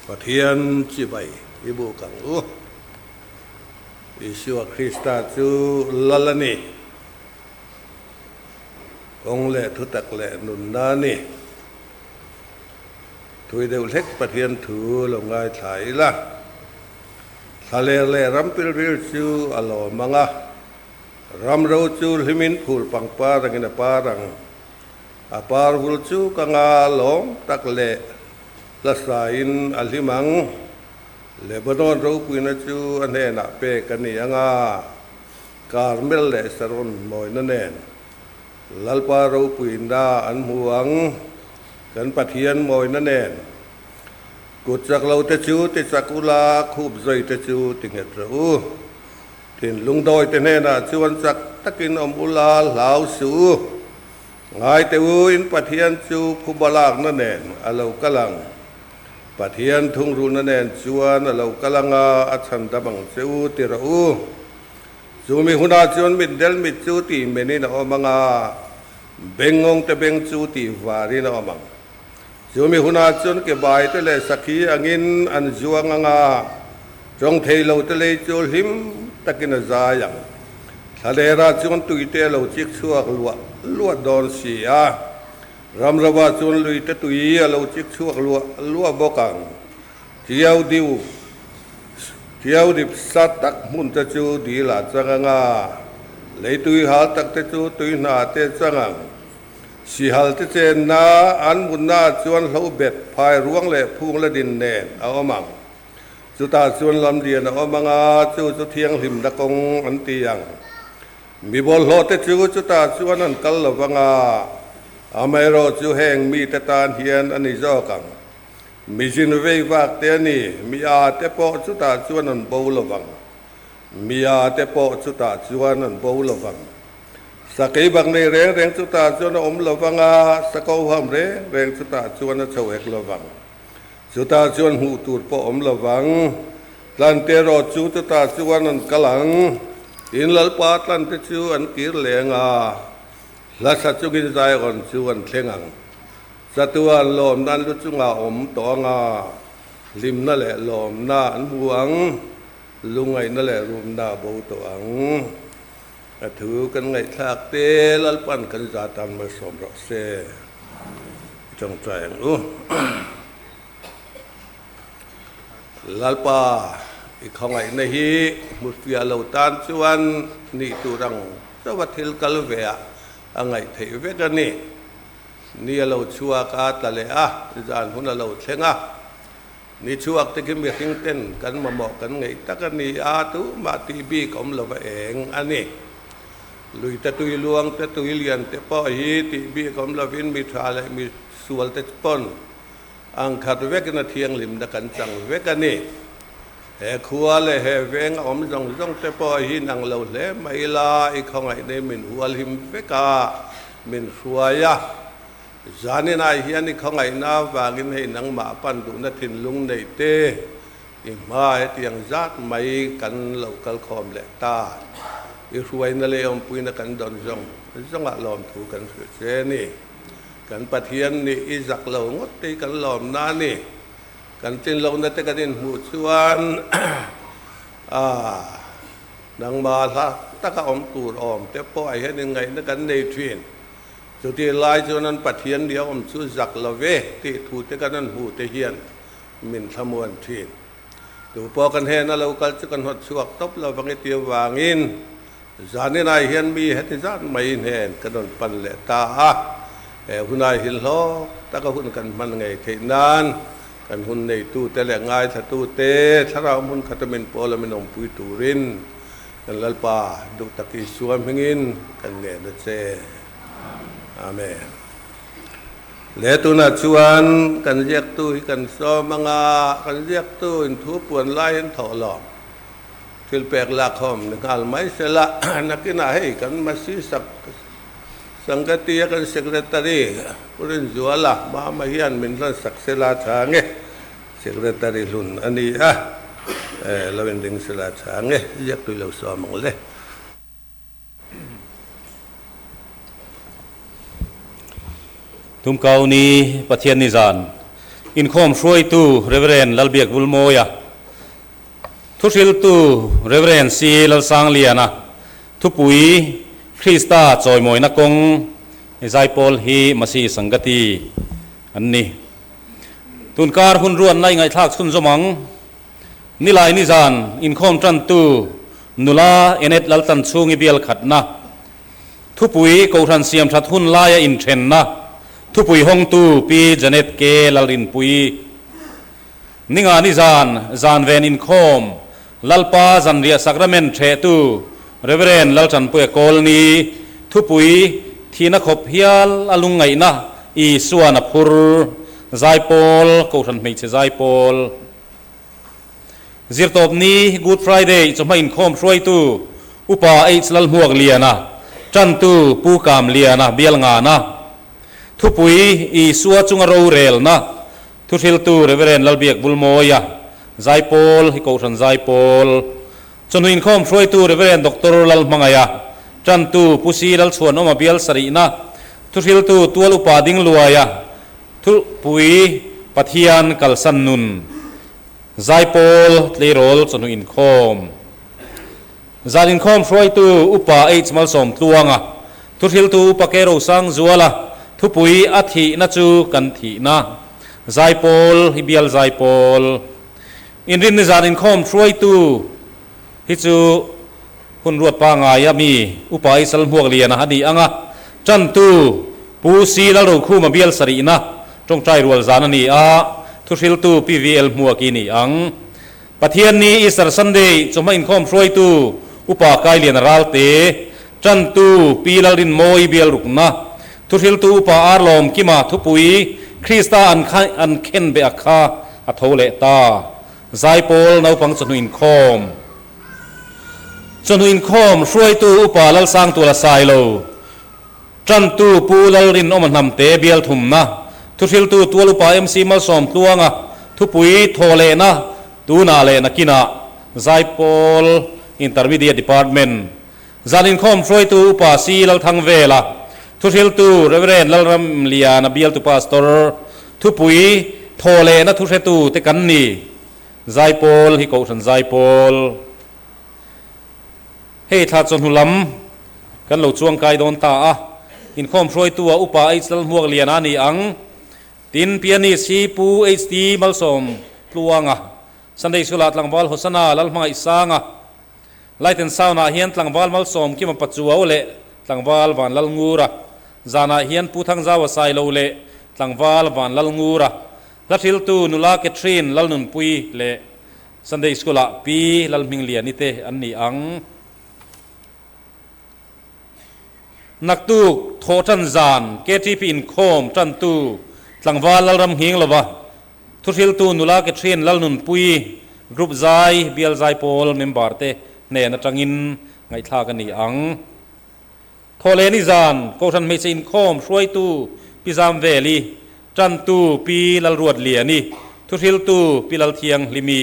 Pathian chibai i buk ang u. Isua Krista chu Lal a ni. Kawng leh thutak leh nunna a ni. Thui deuh hlek Pathian thu lo ngaithla ila. Thlaler leh ram pilril chu a lawm ang a, ram ro chu hlimin phul pangpar angin a par ang. A par vul chu ka nga lawm tak leh hlasain a hlim ang. Lebanon ropuina chu a hnenah pek a ni ang a, Karmel leh Saron mawina nen Lalpa ropuina an hmu ang, kan Pathian mawina nen. Kut chak lo te chu ti chak ula, khup zawi te chu ti nghet rawh u. Thinlung dawi te hnenah chuan chak takin awm ula, hlau suh u. Ngai teh u, in Pathian chu phuba lakna nen a lo kal ang. Pathian thungrulna nen chuan a lo kal ang a, a chhan dam ang che u ti rawh u. Chumi hunah chuan mitdel mit chu tih menin a awm ang a, bengngawng te beng chu tih varin a awm ang. Chumi hunah chuan ke bai te leh sakhi angin an zuang ang a, tawng thei lo te lei chu hlim takin a zai ang. Thlalerah chuan tui te a lo chik chhuak luah luah dawn si a, ramrovah chuan lui te tui a lo chik chhuak luah luah bawk ang. Tiau diu, tiau dip sa tak hmun te chu dil ah chang ang a. Lei tui hal tak te chu tui hna te chang ang. Sihal te chenna an mutna ah chuan hlo bet phai ruang leh phung la din nen a awm ang. Chutah chuan lam lian a awm ang a, chu chu thianghlimna kawng an ti ang. Mi bawlhhlawh te chu chutah chuan an kal lo vang a, amaherawh chu heng mite tan hian a ni zawk ang. Mi zin vei vak te a ni, mi a te pawh chutah chuan an bo lo vang. Mi a te pawh chutah chuan an bo lo vang. Sakei bak nei reng reng chutah chuan a awm lo vang a, sako huam reng reng chutah chuan a chho hek lo vang. Chutah chuan hmuh tur pawh awm lo vang. Tlante erawh chu chutah chuan an kal ang. Tin, Lalpa tlante chu an kir leng a, hla sa chungin Zion chu an thleng ang. Chatuan lawmna an lu chungah awm tawh ang a, hlimna leh lawmna an hmu ang. Lungaihna leh rumna a bo tawh ang. A thu kan ngaihthlak te Lalpan kan za tan malsawm rawh se. I tawngtai ang u. Lalpa, i khawngaihna hi hmufiah lo tan chuan nih tur ang chauha thil kal ve ah a ngaih theih vek a ni. Ni a lo chhuak a, tla leh a, zan hun a lo thleng a. Ni chhuak te khi mihring ten kan mamawh kan ngeih tak a ni a, tumah tih bik awm lova eng a ni. Lui te tui luang te tui lian te pawh hi tih bik awm lovin mi tha leh mi sual te pawn ang khat vekin a thianghlimna kan chang vek a ni. He khua leh he veng a awm zawng zawng te pawh hi nang lo hle mai ila i khawngaih nei min hualhim vek a, min hruai a. Zaninah hian i khawngaihna avangin hei nangmah pan duhna thinlung neih te i hma hetiang zat mai kan lo kal khawm leh ta. I hruaina leh awmpuina kan dawn zawng zawngah lawmthu kan hrilh che a ni. Kan Pathian nih i zak lo ngawt te hi kan lawmna a ni. Kan tlinlohna te kan inhmuh chuan nangmah hla taka awm tur awm te pawh ah hian inngaihna kan nei thin. Chutih lai chuan an Pathian nia awm chu zak lo ve tih thu te kan an hmuh te hian min thlamuan thin. Tu pawh kan hena lo kal chu kan hnawt chhuak tawp lo vang i ti avangin zaninah hian mi heti zat mai hnen kan rawn pan leh ta a. He hunah hi hlawk taka hun kan hman ngei theih nan kan hun neitute leh ngaithlatute thlarau hmun khata min pawl a min awmpui turin Kan Lalpa duh tak Isua hmingin kan ngen a che. Amen. Le tunah chuan kan ziaktu hi kan sawm anga, kan ziaktu in thu puan lai in thawh lawm. Thil pek lak hawm ni nghal mai sela, nakinah hei kan Masi sak Sangati a kan Secretary Pu Rinzuala Mama hian min hlan sak sela tha nge. Secretary hlun a ni a, lo inring sela tha nge, ziak tui lo sawm ang le. Tumkau ni Pathian ni zan inkhawm hruaitu Rev. Lalbiak Vulmawia, thuhriltu Rev. C. Lalsangliana, thupui Krista chawimawina kawng zaipawl hi Masi Sangati an ni. Tunkar hun ruatna i ngaihthlak chhunzawm ang. Nilai nizan inkhawm tantu nula Enet Laltan chhungi bial khatna, thupui Kohhran siamthat hun laia inthenna, thupui hawngtu Pi Janet K. Lalrinpuii. Ninga nizan zan ven inkhawm Lalpa zanriah sakrament thehtu Rev. Laltanpuia Kawlni, thupui thihna khawp hial a lungngaihna Isuan a phur, Zaipawl, Kohhran Hmeichhe Zaipawl. Zirtawpni, Good Friday, chawhma inkhawm hruaitu Upa H. Lalhmuakliana, Tantu Pu Kamliana, Bialngana. Thupui Isua chunga rorelna Thuhriltu Rev. Lalbiak Bulmawia, Zaipawl hi Kohhran Zaipawl. Chawhnu inkhawm hruaitu Rev. Doctor Lalhmangaia, Tantu Pu Si Lalchhuanawma bial sarihna, Thuhriltu Tual Upa Dingluaia, Thupui Pathian kalsan nun, Zaipawl Tleirawl Chawhnu inkhawm. Zan inkhawm hruaitu Upa H Malsawm Tluanga, Thuhriltu Upa Ke Rosang Zuala, Thupui a thihna chu kan thihna, Zaipawl hi bial Zaipawl. Inrinni zan inkhawm hruaitu hi chu Hun ruat pangaia mi Upa Isal Hmuakliana a ni ang a, tantu Pu Si Lalrokhuma bial sarihna tawngtai rual zan a ni a, thuhriltu PVL Hmuaki ni ang. Pathianni Easter Sunday chawhma inkhawm hruaitu Upa Kailiana Ralte, tantu Pi Lalrinmawi bial rukna, thuhriltu Upa Arlawm Kima thupui Krista an an khen be a kha a tho leh ta. Zaipawl naupang chawhnu inkhawm. Chawhnu inkhawm hruaitu Upa Lalsangtuala Sailo, Tantu Pu Lalrinawma Hnamte bial thumna, Thuhriltu Tual Upa MC Malsawm Tluanga thupui thaw lehna tunah leh nakinah Zaipawl Intermediate Department Zan inkhawm hruaitu Upa C Lalthangvela, Thuhriltu Rev. Lalramliana bialtu Pastor thupui thaw lehna thuhretu te kan ni. Zaipawl hi Kohhran Zaipawl. Hei thla chawhnu lam kan lo chuang kai dawn ta a, inkhawm hruaitu ah Upa H Lalhmuakliana a ni ang. Tin, pianist hi Pu HT Malsawm Tluanga, Sunday School ah tlangval Hosana Lalhmangaihsanga, Light and Sound ah hian tlangval Malsawm Kima Pachuau leh tlangval Van Lalngura, zanah hian Pu Thangzaua Sailo leh tlangval Van Lalngura, Hla hriltu nula Catherine Lalnunpui leh Sunday School ah Pi Lalhmingliani te an ni ang. Naktuk thawh tan zan KTP inkhawm tantu tlangval Lalram nghing lova thuhriltu nula Catherine Lalnunpui Group zai bial zai pawl member te hnen atangin ngaihthlak a ni ang. Thawhlehni zan Kohhran hmeichhe inkhawm hruaitu Pi Zamveli, Tantu Pi Lalruatliani, Thuhriltu Pi Lalthianghlimi,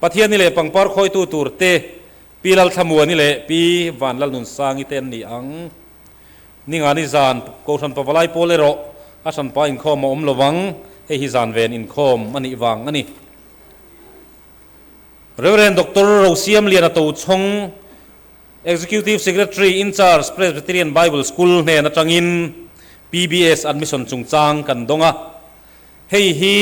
Pathiani leh pangpar khawitu tur te Pi Lalthlamuani leh Pi Vanlalnunsangi te an ni ang. Ningani zan Kohhran Pavalai pawl erawh a hranpa inkhawm a awm lovang, hei hi zan ven inkhawm a nih vang a ni. Rev. Doctor Rosiamliana Tochhawng Executive Secretary in Charge Presbyterian Bible School hnen atangin PBS admission chungchang kan dawng a. Hei hi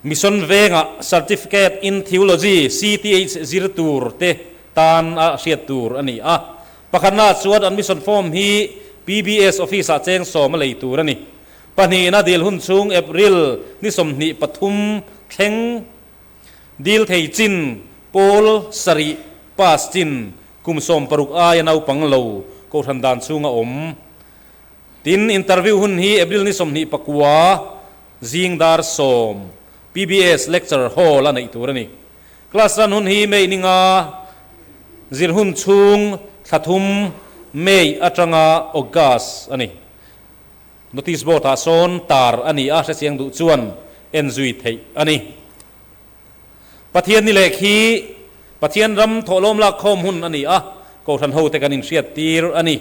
Mission Vengah Certificate in Theology, CTH, zir tur te tan a hriat tur a ni a. Pakhatna chuan admission form hi PBS office ah cheng sawm a lei tur a ni. Pahnihna dil hun chhung April ni 23 thleng Dil thei chin, pawl sarih pass chin, kum 16 aia naupang lo kohhran dan chhunga awm. Tin, interview hun hi April ni 29 zing dar 10, PBS Lecture Hall a neih tur a ni. Class run hun hi May ni nga zir hun chhung thla thum May atanga August a ni. Notice board ah sawn tar a ni a, hrechiang duh chuan en zui theih a ni. Pathian ni leh khi Pathian ram thawhlawm lak khawm hun a ni a, Kohhran hote kan inhriat tir a ni.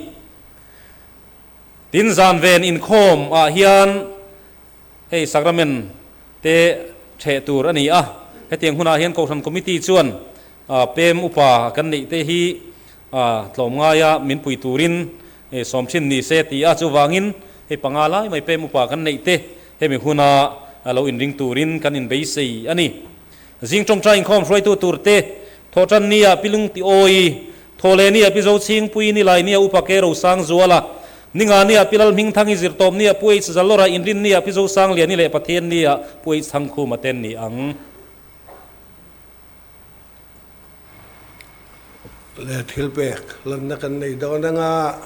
Tin zan ven inkhawm ah hian hei sacrament te theh tur a ni a, hetiang hunah hian Kohhran Committee chuan pem upa kan neih te hi tlawmngaia min pui turin sawm thin ni se ti a, chuvangin hei panga lai mai pem upa kan neih te hemi huna lo inring turin kan inbeisei a ni. Zing tawngtai inkhawm hruaitu tur te, Thawhtan nia Pi Lungti Awi, Thawhleh nia Pi Zochhingpui, Nilai nia Upa Ke Rosang Zuala, Ninga nia Pi Lalhmingthangi, Zirtawp nia Pu H Zalawra, Inrin nia Pi Zosangliani leh Pathian nia Pu H Thangkhuma ten ni ang. Leh thil pek lanna kan nei dawn anga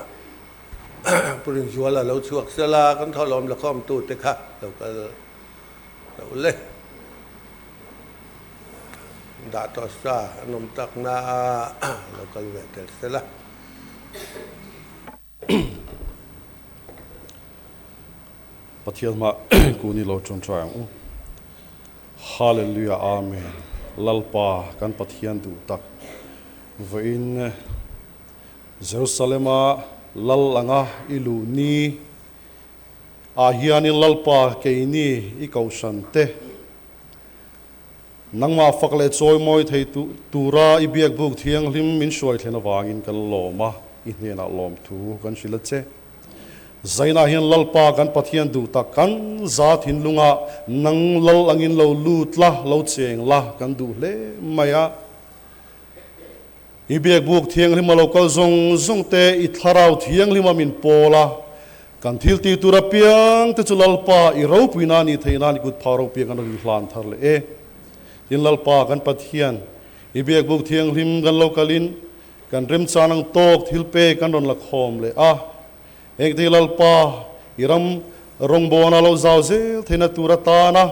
Pu Rinzuala lo chhuak sela kan thawhlawm la khawmtute kha lo kal lo le. Dah tawh sa an awm tak na a lo kal ve tel sela. Pathian hma kun i lo ṭawngṭai ang u. Hallelujah Amen Lalpa kan Pathian duh tak vawiin Jerusalem-a lal anga i luh ni ah hianin Lalpa keini i kohhran te nangmah fak leh chawimawi thei tura i biakbuk thianghlim min hruai thlen avangin kan lawm a, i hnenah lawmthu kan hrilh a che. Zainah hian Lalpa kan Pathian duh tak kan za thinlungah nang lal angin lo lut la, lo cheng la kan duh hle mai a. I biakbuk thianghlima lo kal zawng zawng te i thlarau thianghlima min pawl a, kan thil tih tur apiang te chu Lalpa i ropui nan i theih nan i kut phah ropui kan rawn hlan thar leh e. Tin Lalpa kan Pathian, i biakbuk thianghlim kan lo kalin kan remchan ang tawk thil pek kan rawn la khawm leh a. Engti Lalpa i ram rawngbawna lo zau zel theihna tur atana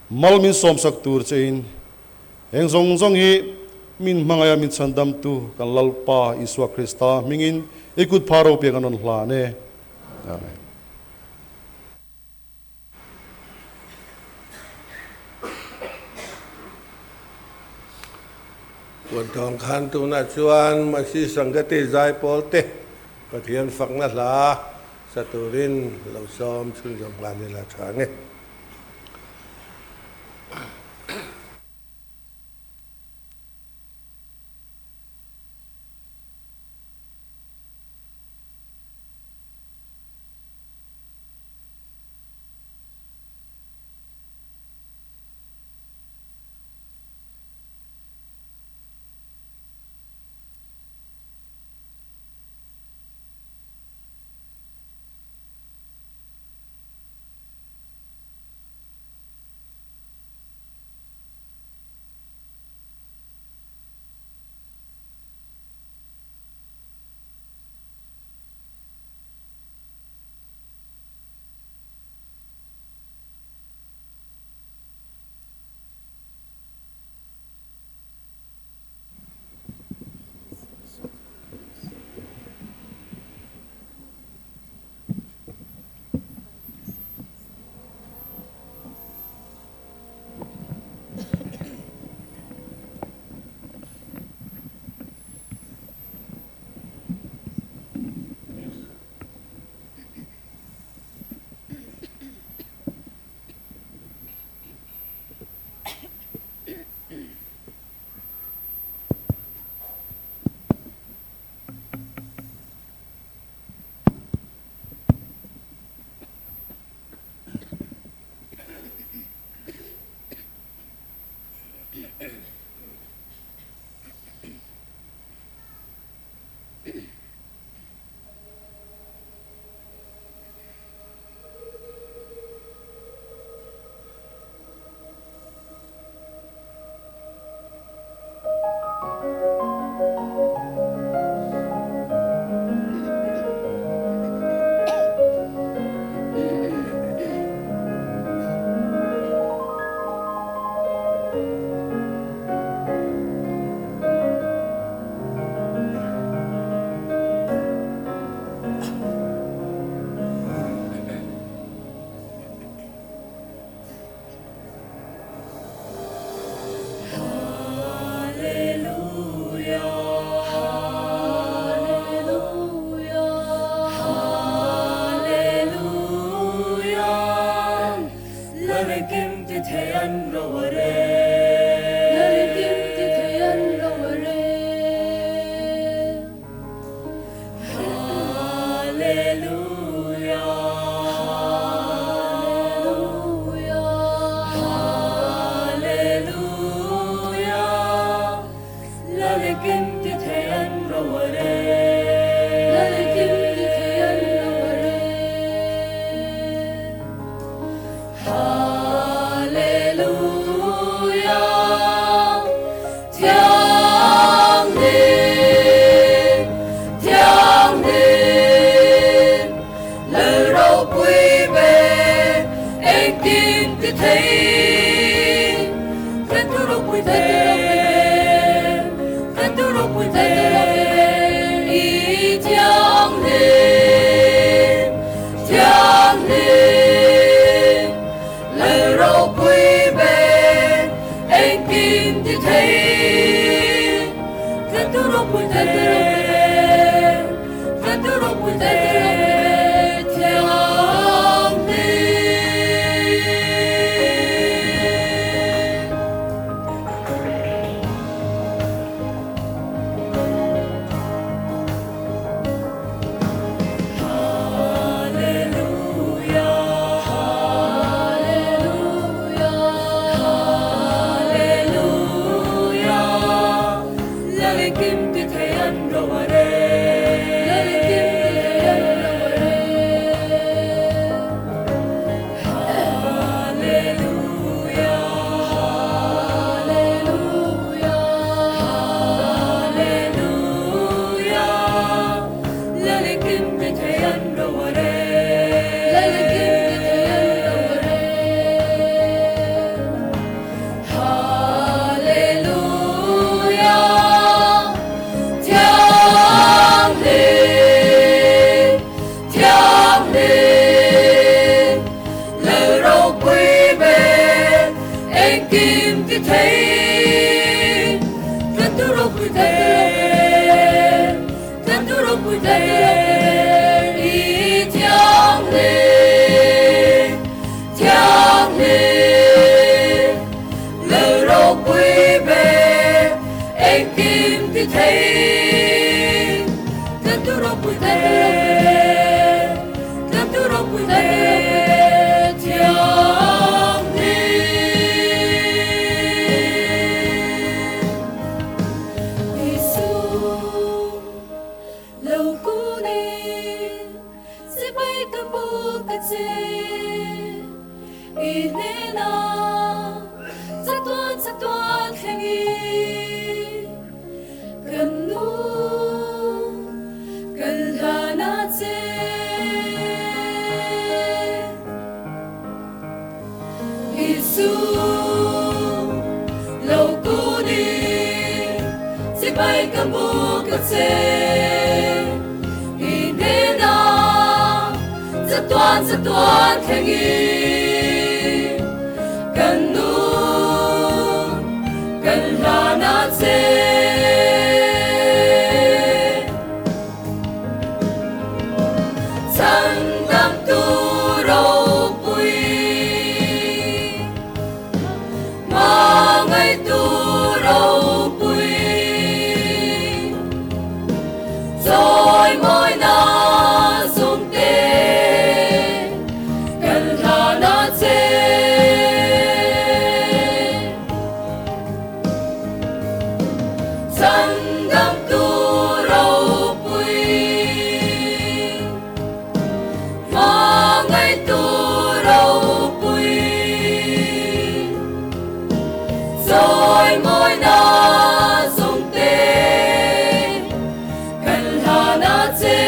mal min sawmsak tur chein heng zawng zawng hi min hmangaih a min chhandamtu kan Lalpa Isua Krista hmingin i kut phah ropui kan rawn hlan e. Amen. Puantawng khan tunah chuan Masi Sangati Zaipawl te Pathian fakna hla sa turin lo sawm chhunzawm nghal ila tha nge. ti thei Tlan tu ropui te Tlan tu ropui te Thianghlim Isu lo kunin Sipai ka buk a che I hnenah chatuan chatuan thlengin kan nu kan hlan a che. Isu lo kunin chibai ka buk a che I hnenah chatuan chatuan thlengin kan nu kan hlan a che. Chhandamtu ropui, hmangaihtu ropui, chawimawina zungte kan hlan a che. Chhandamtu ropui, hmangaihtu ropui, chawimawina zungte kan hlan a che.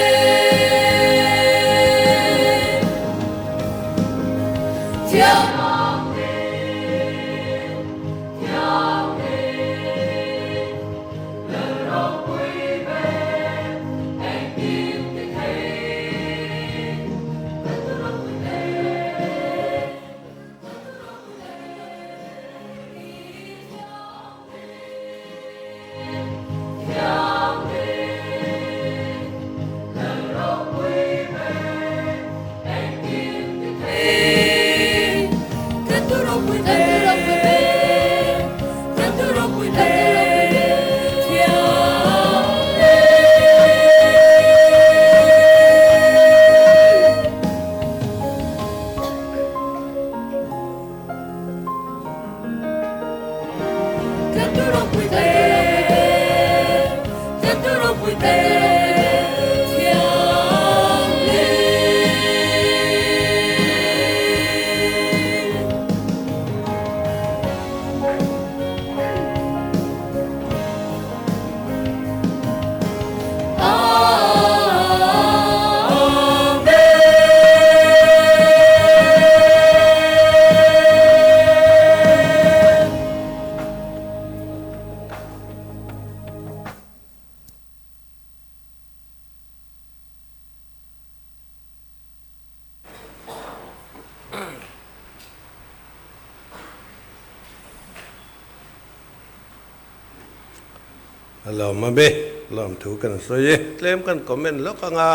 Lawm a be, lawm thu kan sawi e. Tlem kan comment lawk anga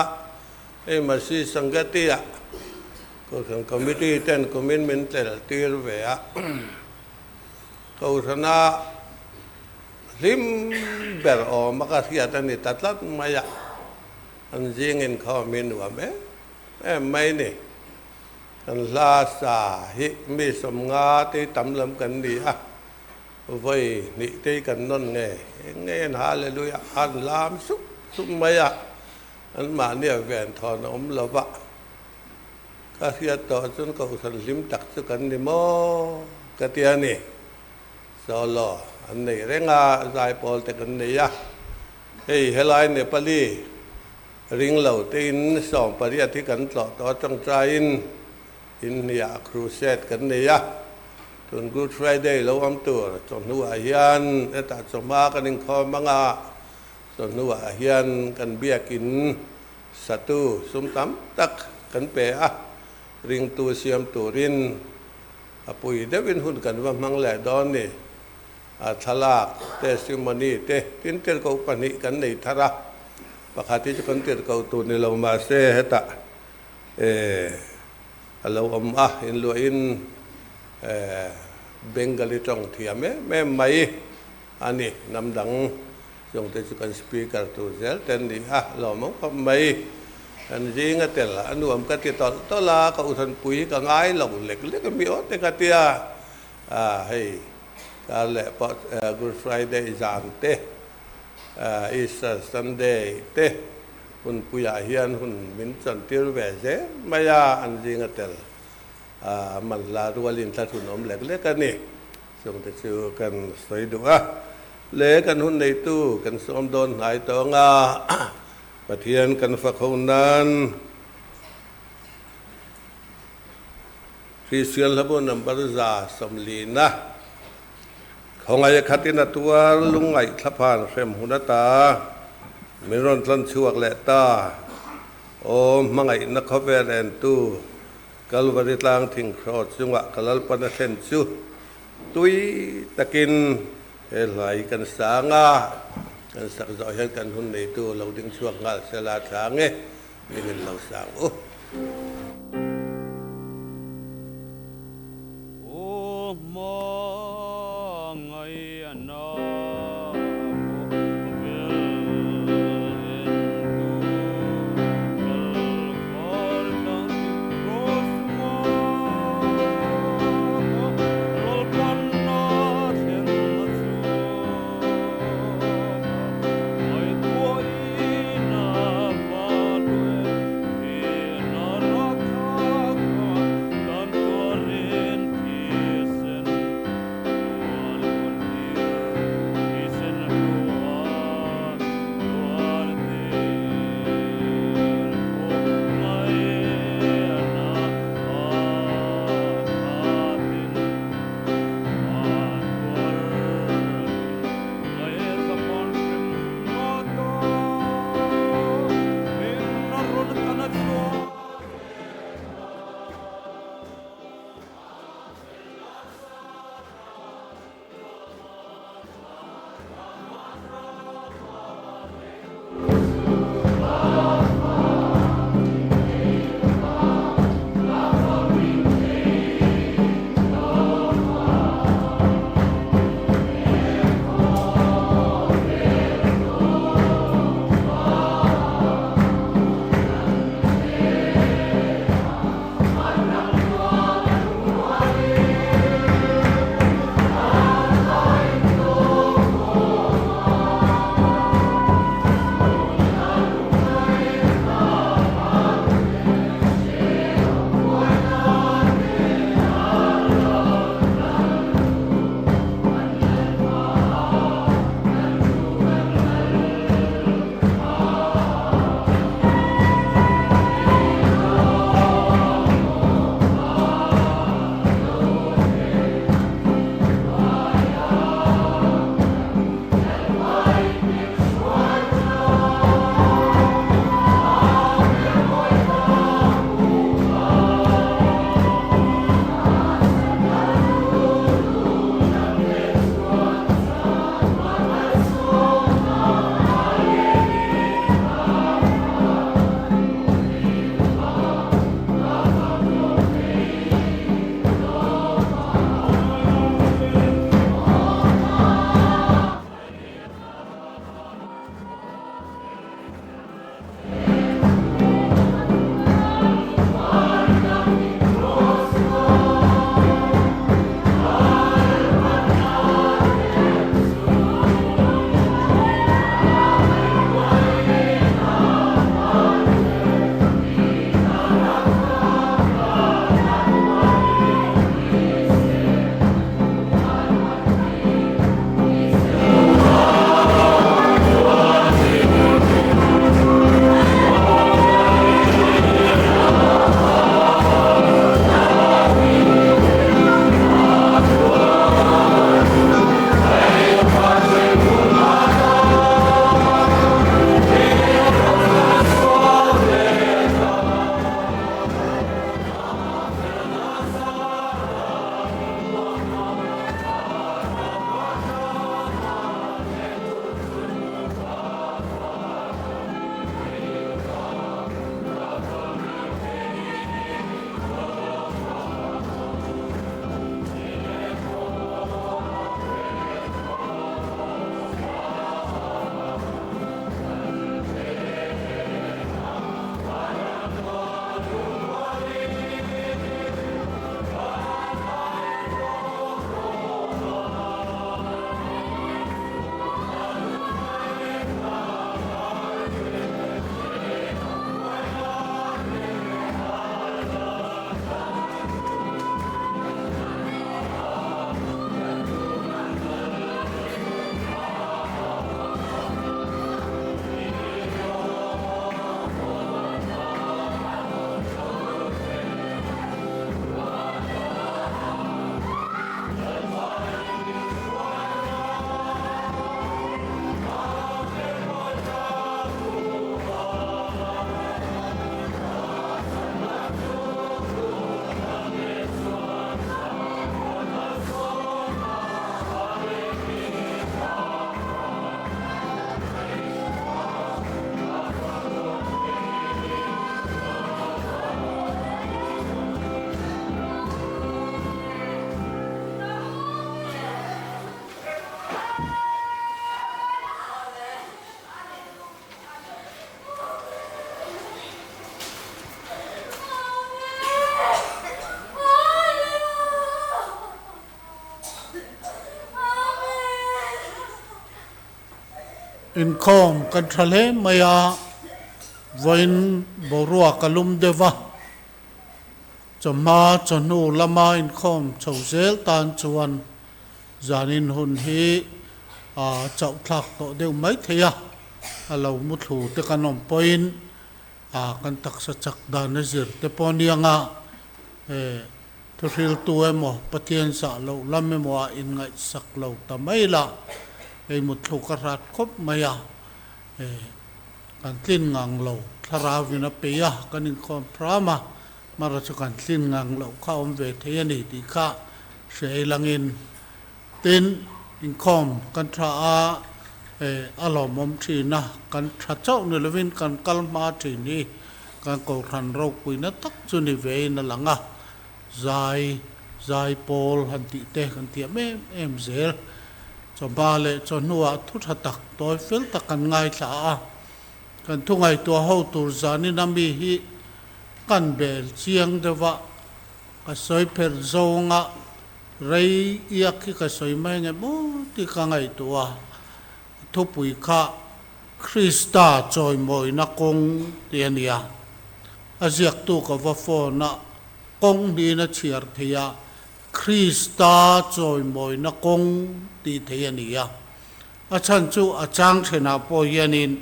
hei Masi Sangati ah Kohhran Committee ten kumin min tel tir ve a. Kohhrana hlim ber awm a ka hriat a ni ta tlat mai a, an zing inkhawm hi nuam em em mai ni. Kan hla sa hi mi sawmnga te tam lam kan ni a, vawi hnih te kan nawn nge nge an Hallelujah an lam sup sup mai a, anmahni a ven thawn a awm lo va. Ka hriat tawh chuan kohhran hlim tak chu kan ni maw ka ti a ni. Solo an nei reng a, zaipawl te kan nei a. Hei helai Nepali ring lo tein 18 hi kan tlawh tawh atangtaiin inhniah crusade kan nei a. Tun Good Friday lo awm tur chawhnuah hian hetah chawhma kan inkhawm ang a, chawhnuah hian kan biakin Satu sum tam tak kan pe a, ringtu siam turin a pui deuhin hun kan va hmang leh dawn ni. A thlalak, testimony, te tin tirhkoh pahnih kan nei thar a, pakhat hi chu kan tirhkoh tur ni lo mahse hetah a lo awm a, inluahin Bengali tawng thiam em em mai a ni, hnam dang. Chungte chu kan speaker tur zel te an ni a, lawmawm khawp mai. Kan zinga tel a nuam ka ti tawlh tawlh a, ka uthanpui hi ka ngai lo lek lek a mi aw te ka tia. A hei kar leh pawh Good Friday zan te, Easter Sunday te hunpuiah hian hun min chantir ve zel mai a, an zinga tel a manhla rualin thlahrun awm lek lek a ni. Chungte chu kan sawi duh a, le kan hun neitu kan sawm dawn hnai tawng a, Pathian kan fak ho nan Kristian hlabu number 140 khawngaih a khatin a tuar lungngaih thlaphan hrem hun ata min rawn tlawn chhuak leh ta. Aw hmangaihna khawvel entu Kalvari tlang thingkhraw chungah ka Lalpan a thlen chu tui takin he hlai kan sang a, kan sak zawh hian kan hun neitu lo ding chhuak nghal sela thla nge dingin lo sang u. Aw hmangaihna pawh vel entu kalvar tlang cross chunga ka Lalpanna thlenna chu ngaihtuahin a va hluai thin a. Inkhawm kan tha hle mai a, vawiin boruak a lum deuh va, chawhma chawhnu lama inkhawm chho zel tan chuan zanin hun hi a chauh thlak tawh deuh mai thei a, a lo muthlu te kan awm pawhin a kan taksa chak dan a zir te pawh aniang a, Thuhriltu emaw, Pathian zah loh lam emaw ah inngaihsak lo ta mai la, hei mutthluk a hrat khawp mai a, kan tlin ngang lo, thlarau in a peih a, kan inkhawm hram a, mara chu kan tlin ngang loh kha awm ve thei a ni tih kha hre ei langin, tin, inkhawm kan tha a, a lawmawm thin a, kan tha chauh ni lovin kan kal hma thin hi Kan Kohhran ropuina tak chu ni vein a lang a, zai, zai pawl han tih te kan tiam em em zel. Chawhma leh chawhnuah thu tha tak, tawi fel tak kan ngaithla a, kan thu ngaihtuah ho tur zanin a mi hi kan bel chiang deuh a, ka sawi pherh zawnga rei iak hi ka sawi mai nge maw tih ka ngaihtuah a, thupui kha Krista chawimawina kawng tih a ni a, a ziaktu ka va phone a, kawng niin a chhiar thei a, Krista chawimawina kawng tih thei a ni a. A chhan chu a chang thenah pawh hianin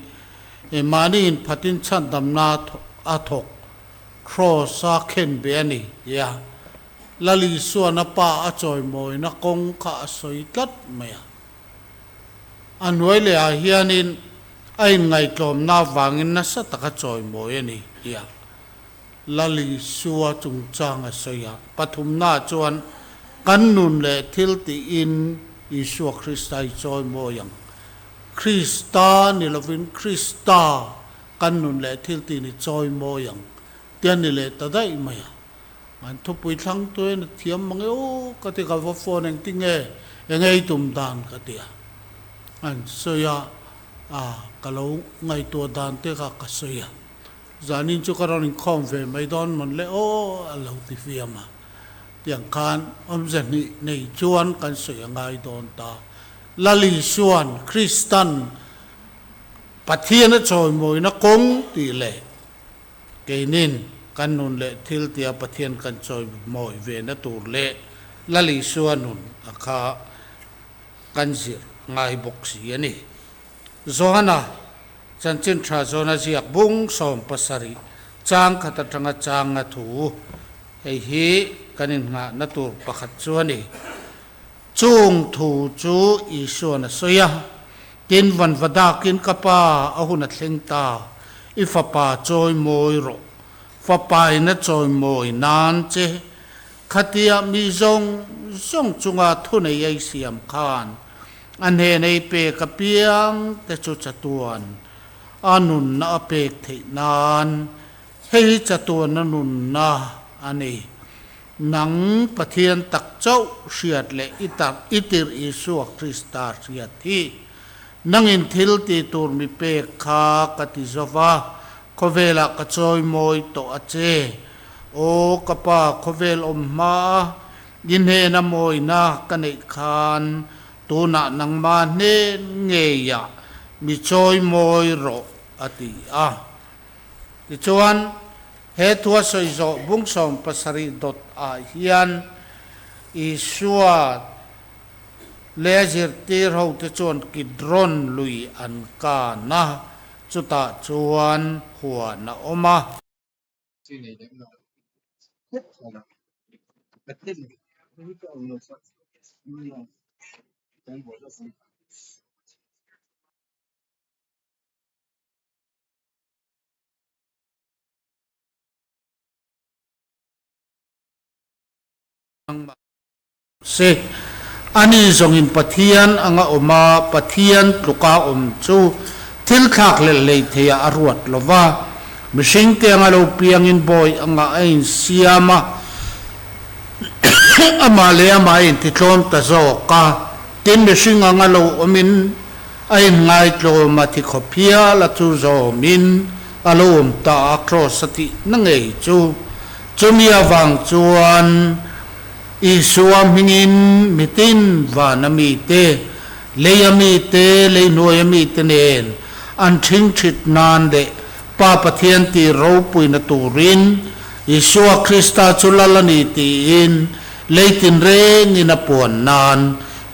mahni inphatin chhandamna a thawk, Kraws a khen be a ni ti a, Lal Isuan a Pa a chawimawina kawng kha a sawi tlat mai a. A hnuai leh ah hianin a inngaihtlawmna avangin nasa taka chawimawi a ni tia Lal Isua chungchang a sawi a. Pathumnaah chuan kan nun leh thil tiin Isua Krista i chawimawi ang. Krista ni lovin Krista kan nun leh thil tiin i chawimawi ang tia ni leh ta daih mai a. An thupui thlang tuin a thiam mang e aw ka ti ka va phone engtin nge eng ei tum dan ka ti a, an sawi a, a ka lo ngaihtuah dan te kha ka sawi a, zanin chu ka rawn inkhawm ve mai dawn mawn le aw a lo ti fiam a, tiang khan awmze hnih nei chuan kan sawi a ngai dawn ta. Lal Isuan Kristan Pathian a chawimawina kawng tih leh Keinin kan nun leh thil tia Pathian kan chawimawi ve na tur leh Lal Isua nun a kha kan zir ngai bawk si a ni. Johana, Chanchin Tha Johana ziak bung 70 chang khat atanga chang a thu hei hi kan innghahna tur pakhat chu a ni. Chung thu chu Isuan a sawi a, Tin vanva dakin ka pa a hun a thleng ta, i fapa chawi mawi rawh, fapa in a chawi mawi nan che, khatia mi zawng zawng chunga thunei a i siam khan a hnen ei pek apiang te chu chatuan a nunna a pek theih nan, hei hi chatuan a nunna a ni. Nang Pathian tak chauh hriat leh i tak i tirh Isua Krista hriat hi. Nangin thil ti tur mi pek kha ka ti zo va, khawvelah ka chawimawi tawh a che. Aw ka Pa, khawvel awm hma a i hnena mawina ka neih khan tunah nangmah hnen ngeiah mi chawimawi rawh, a ti a. Tichuan, He thua sawi zawh bung 70 dawt ah hian Isua leh a zirtir ho te chuan Kidron lui an kan a, chutah chuan huan a awm a. Se, ani zawngin Pathian anga awm a, Pathian tluka awm chu thil thlak hlelh hlei theiah a ruat lo va. Mihringte anga lo piangin bawi anga a insiam a, amah leh amah a intitlawm ta zawk a. Tin, mihring anga lo awmin A inngaihtlawm a thi khawp hial a chu zawmin a lo awm ta a, Kraws a tihna ngei chu. Chumi avang chuan Isua hmingin mitin vana mite, Leia mite, lei hnuaia mite nen an ṭhingṭhit nan leh Pa Pathian tih ropuina turin Isua Krista chu lal a ni tiin lei tinrengin a puan nan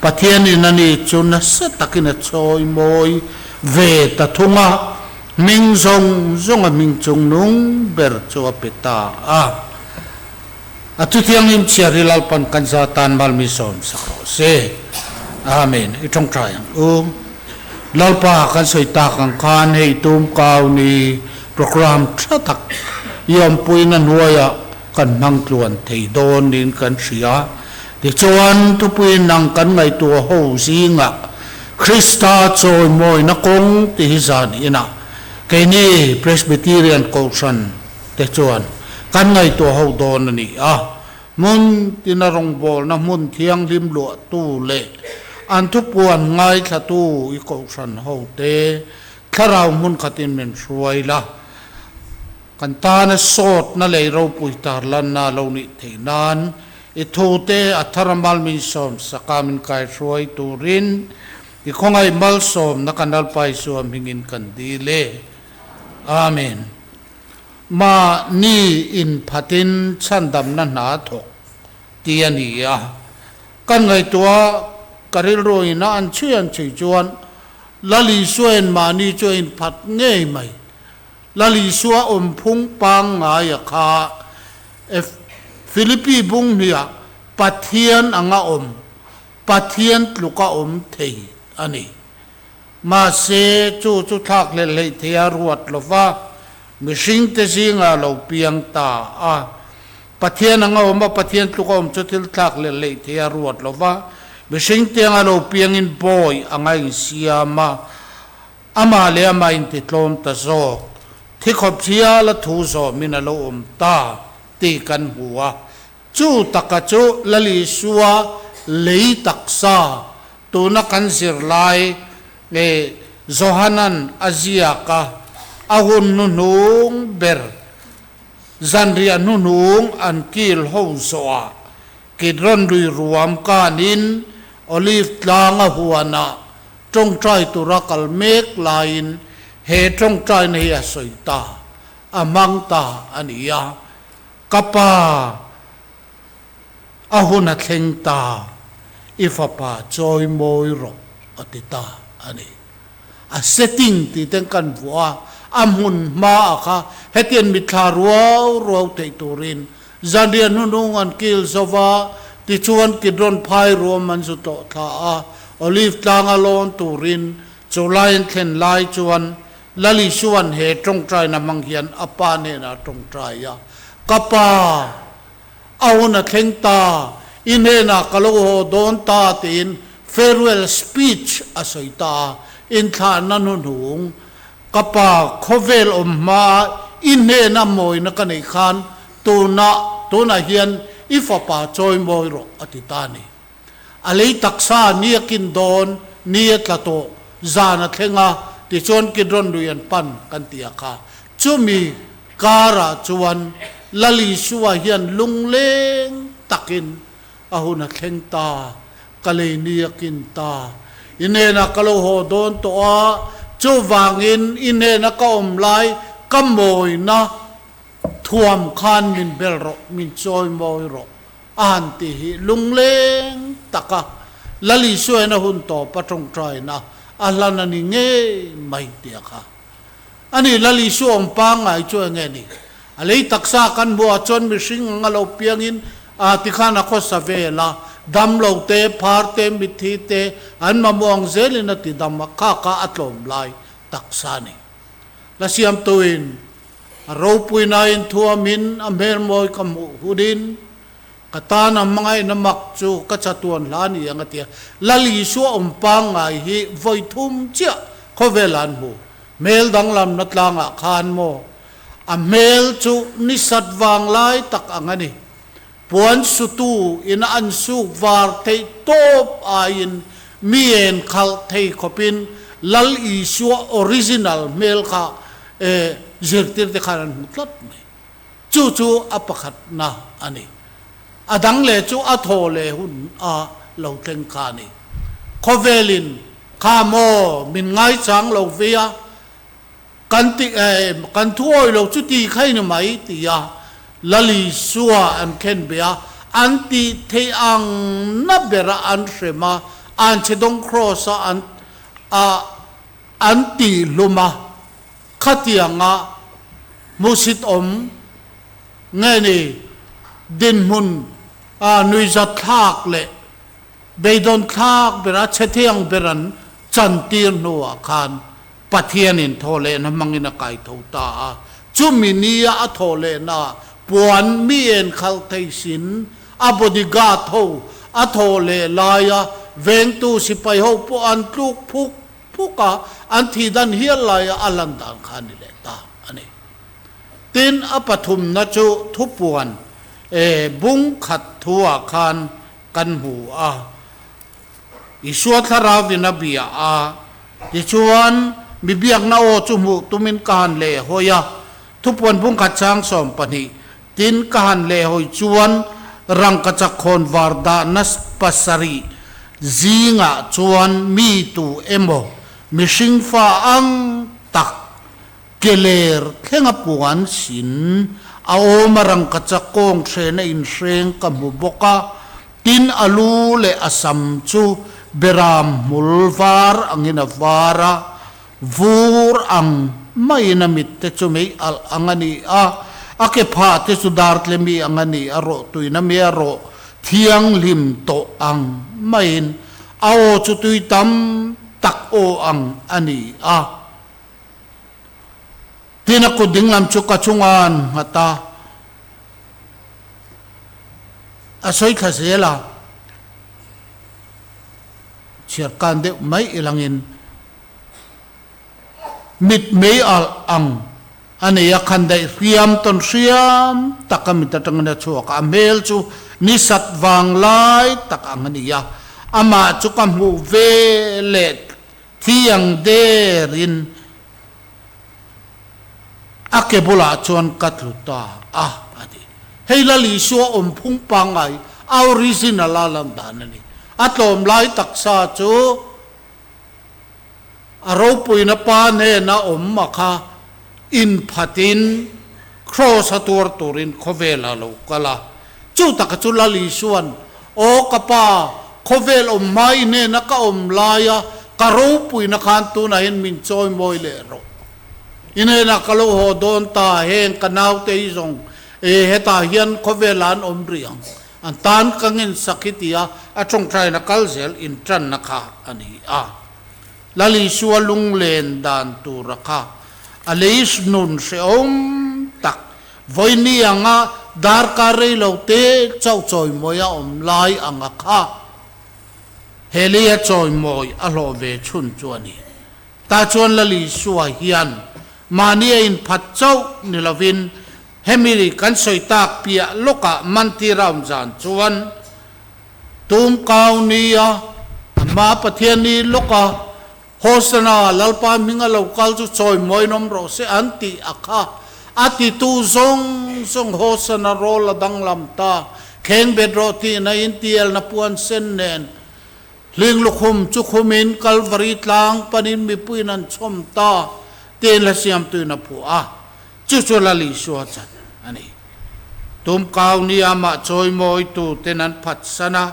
Pathianin ani chu nasa takin a chawi mawi ve ta thung a, hming zawng zawnga hming chungnung ber chu a pe ta a. A thuthianghlim chhiar hi Lalpan kan za tan malmi sawm sak rawh se. Amen. I tawngtai ang u. Lalpa kan sawi tak ang khan hei tum kau ni program tha tak i awmpuina hnuaiah kan hmang tluan thei dawn niin kan hria. Tichuan, thupuiin nang kan ngaihtuah ho zingah Krista chawimawina kawng ti hi zan inah keini Presbyterian Kohhran te chuan kan ngaihtuah ho dawn a ni a, hmun tina rawngbawlna hmun thianghlim luahtu leh an thupuan ngaithlatu i kohhran hote thlarau hmun khatin min hruai la, kan tana sawtna lei ropui tarlanna lo nih theih nan i thute a thar a mal min sawm saka min kaihruai turin i khawngaih malsawmna kan Lalpa Isua hmingin kan dil e. Amen. Mahni inphatin chhandamna hna thawk ti a ni a, kan ngaihtuah ka rilruin a an chhui an chhui chuan Lal Isuain mahni chu a inphat ngei mai. Lal Isua awmphung pangngaia kha Philippi bung hniah Pathian anga awm, Pathian tluka awm thei a ni. Mahse, chu chu thlak hlelh hleih thei a ruat lo va, mihringte zingah a lo piang ta a. Pathian anga awm a, Pathian tluk a awm chu thil thlak hlelh hleih thei a ruat lo va, mihringte anga lo piangin bawi anga insiam a, amah leh amah intitlawm ta zawk. Thi khawp hial a thu zawmin a lo awm ta tih kan hmu a. Chu taka chu Lal Isua lei taksa tuna kan zirlai nge Johanan a ziak a, a hun hnuhnung ber zanriah hnuhnung an kil ho zawhah Kidron lui ruam kanin Olive tlanga huanah tawngtai tura kal mek laiin he tawngtaina hi a sawi ta, a hmang ta a ni a. Ka pa, a hun a thleng ta, i fapa chawi mawi rawh a ti ta a ni. A setting tih ten kan vuah a, a hmun hma a kha hetiang mitthla ruau ruau theih turin zanriah hnuhnung an kil zo va, tichuan Kidron phai ruam an zu tlawh thla a, Olive tlanga lawn turin chu lai an thlen lai chuan Lal Isua'n he tawngtaina hmang hian a Pa hnenah a tawngtai a, Ka Pa, a hun a thleng ta, i hnenah ka lo haw dawn ta tiin farewell speech a sawi ta a, inthlahna hnuhnung, Ka Pa, khawvel awm hmaa i hnena mawina ka neih khan tunah, tunah hian i fapa chawi mawi rawh a ti ta a ni. A lei taksa ni a kin dawn, ni a tla tawh, zan a thleng a, tichuan Kidron lui an pan kan ti a kha. Chumi karah chuan Lal Isua hian lungleng takin a hun a thleng ta, ka lei ni a kin ta. I hnenah ka lo haw dawn tawh a, chuvangin i hnena ka awm lai ka mawina thuam khan min bel rawh, min chawi mawi rawh. A han ti hi lungleng taka Lal Isuain a hun tawp a tawngtaina a hlan a ni ngei mai tia kha. A ni, Lal Isua awm pangngai chu eng nge ni? A lei taksa kan hmuhah chuan mihring anga lo piangin a tikhan a khawsa vel a, dam lo te, phar te, mitthi te an mamawh ang zelin a ti dam a, kha kha a tlawm lai taksa a ni. La siamtuin A ropuinain thuamin a hmelmawi ka hmuh hunin ka tan a hmangaihna mak chu ka chatuan hla ni ang a ti a. Lal Isua awm pangngai hi vawi thum chiah khawvel an hmu. Hmel danglamna tlangah khan maw? A hmel chu ni sat vang lai tak ang a ni. Puan sutu in an suk var theih tawp aiin mi en khalh thei khawpin Lal Isua original hmel kha zirtir te khan an hmu tlat mai. Chu chu a pakhatna a ni. A dang leh chu a thaw leh hun a lo thleng kha a ni. Khawvelin. Kha maw min ngaichang lo ve a, kan ti kan thuawi lo chu ti kha i ni mai ti a, Lalisua an khen be a, an tih theih ang na bera an hrem a, an chhedawng kraws a an a an tih hlum a, khatianga hmuhsit awm nge ni dinhmun a nuihzat thlak leh Beidawn thlak bera chhe thiang ber an chantir hnuah khan Pathianin thawhlehna hmangin a kai tho ta a. Chumi nia a thawhlehnaah puan mi en khalh thei sin a bodyguard ho a thawhleh laia vengtu sipai ho pawh an tluk phuk phuk a, an thih dan hial laia a lan dan kha a ni leh ta a ni. Tin, a pathumna chu thupuan bung khat thuah khan kan hmu a. Isua Thlarauin a bia a, tichuan mi biakna aw chu hmuh tumin ka han leh hawi a. Thupuan bungkhat chang 12, Tin, ka han leh hawi chuan rangkachak khawn var dahna pasarih zingah chuan mi tu emaw mihring fa ang tak Keler thlenga puan sin a awm a rangkachak kawng hrena inhreng ka hmu bawk a, tin a lu leh a sam chu beram hmul var angin a var a, vur ang maiin a mit te chu mei alh ang a ni a, a ke phah te chu dartlemi ang a ni a, rawh tuina mi a rawh thianghlim tawh ang maiin a aw chu tui tam tak aw ang a ni a. Tin a kut dinglam chu ka chunga an nghat a, a sawi thla zel a, chhiar kan deuh mai ilangin mit mei alh ang a nei a, khan daih hriam tawn hriam tak a mit atangin a chhuak a, a hmel chu ni sat vang lai tak ang a ni a, amah chu ka hmuh ve leh Thiang derin a ke bulah chuan ka tlu ta a, a ti. Hei Lal Isua awm phung pangngai, a original a lan dan a ni. A tlawm lai taksa chu a ropuina pa hnena awm a kha inphatin kraws a tuar turin khawvel a lo kal a. Chu taka chu Lal Isua'n, Aw ka Pa, khawvel awm hma i hnena ka awm laia ka ropuina khan tunah hian min chawimawi leh rawh. I hnenah ka lo haw dawn ta, heng ka naute hi zawng e hetah hian khawvelah an awm rih ang, an tan ka ngensak hi tia a tawngtaina kal zel intanna kha a ni a. Lal Isua lunglen dan tura kha a lei nun hrehawm tak Vawiini anga darkar rei lo te chauh chawimawi a awm lai anga kha he leia chawimawi a hlawh ve chhun chu a ni. Tah chuan Lal Isua hian mahni a inphat chauh ni lovin hemi kan sawi tak piah lawkah mantir a awm zan chuan tum kau nia a hma Pathian ni lawka Hosana, Lalpa hming a lo kal chu chawimawiin awm rawh se an tih a kha. A titu zawng zawng Hosana rawl a danglam ta. Kheng bet rawh tihna in tialna puan sen nen hling lukhum chu khumin Kalvari tlang panin mipuiin an chhawm ta tiin hla siamtuin a phuah a. Chu chu Lal Isua chan a ni. Tumkau ni amah chawimawitu ten an phatsan a.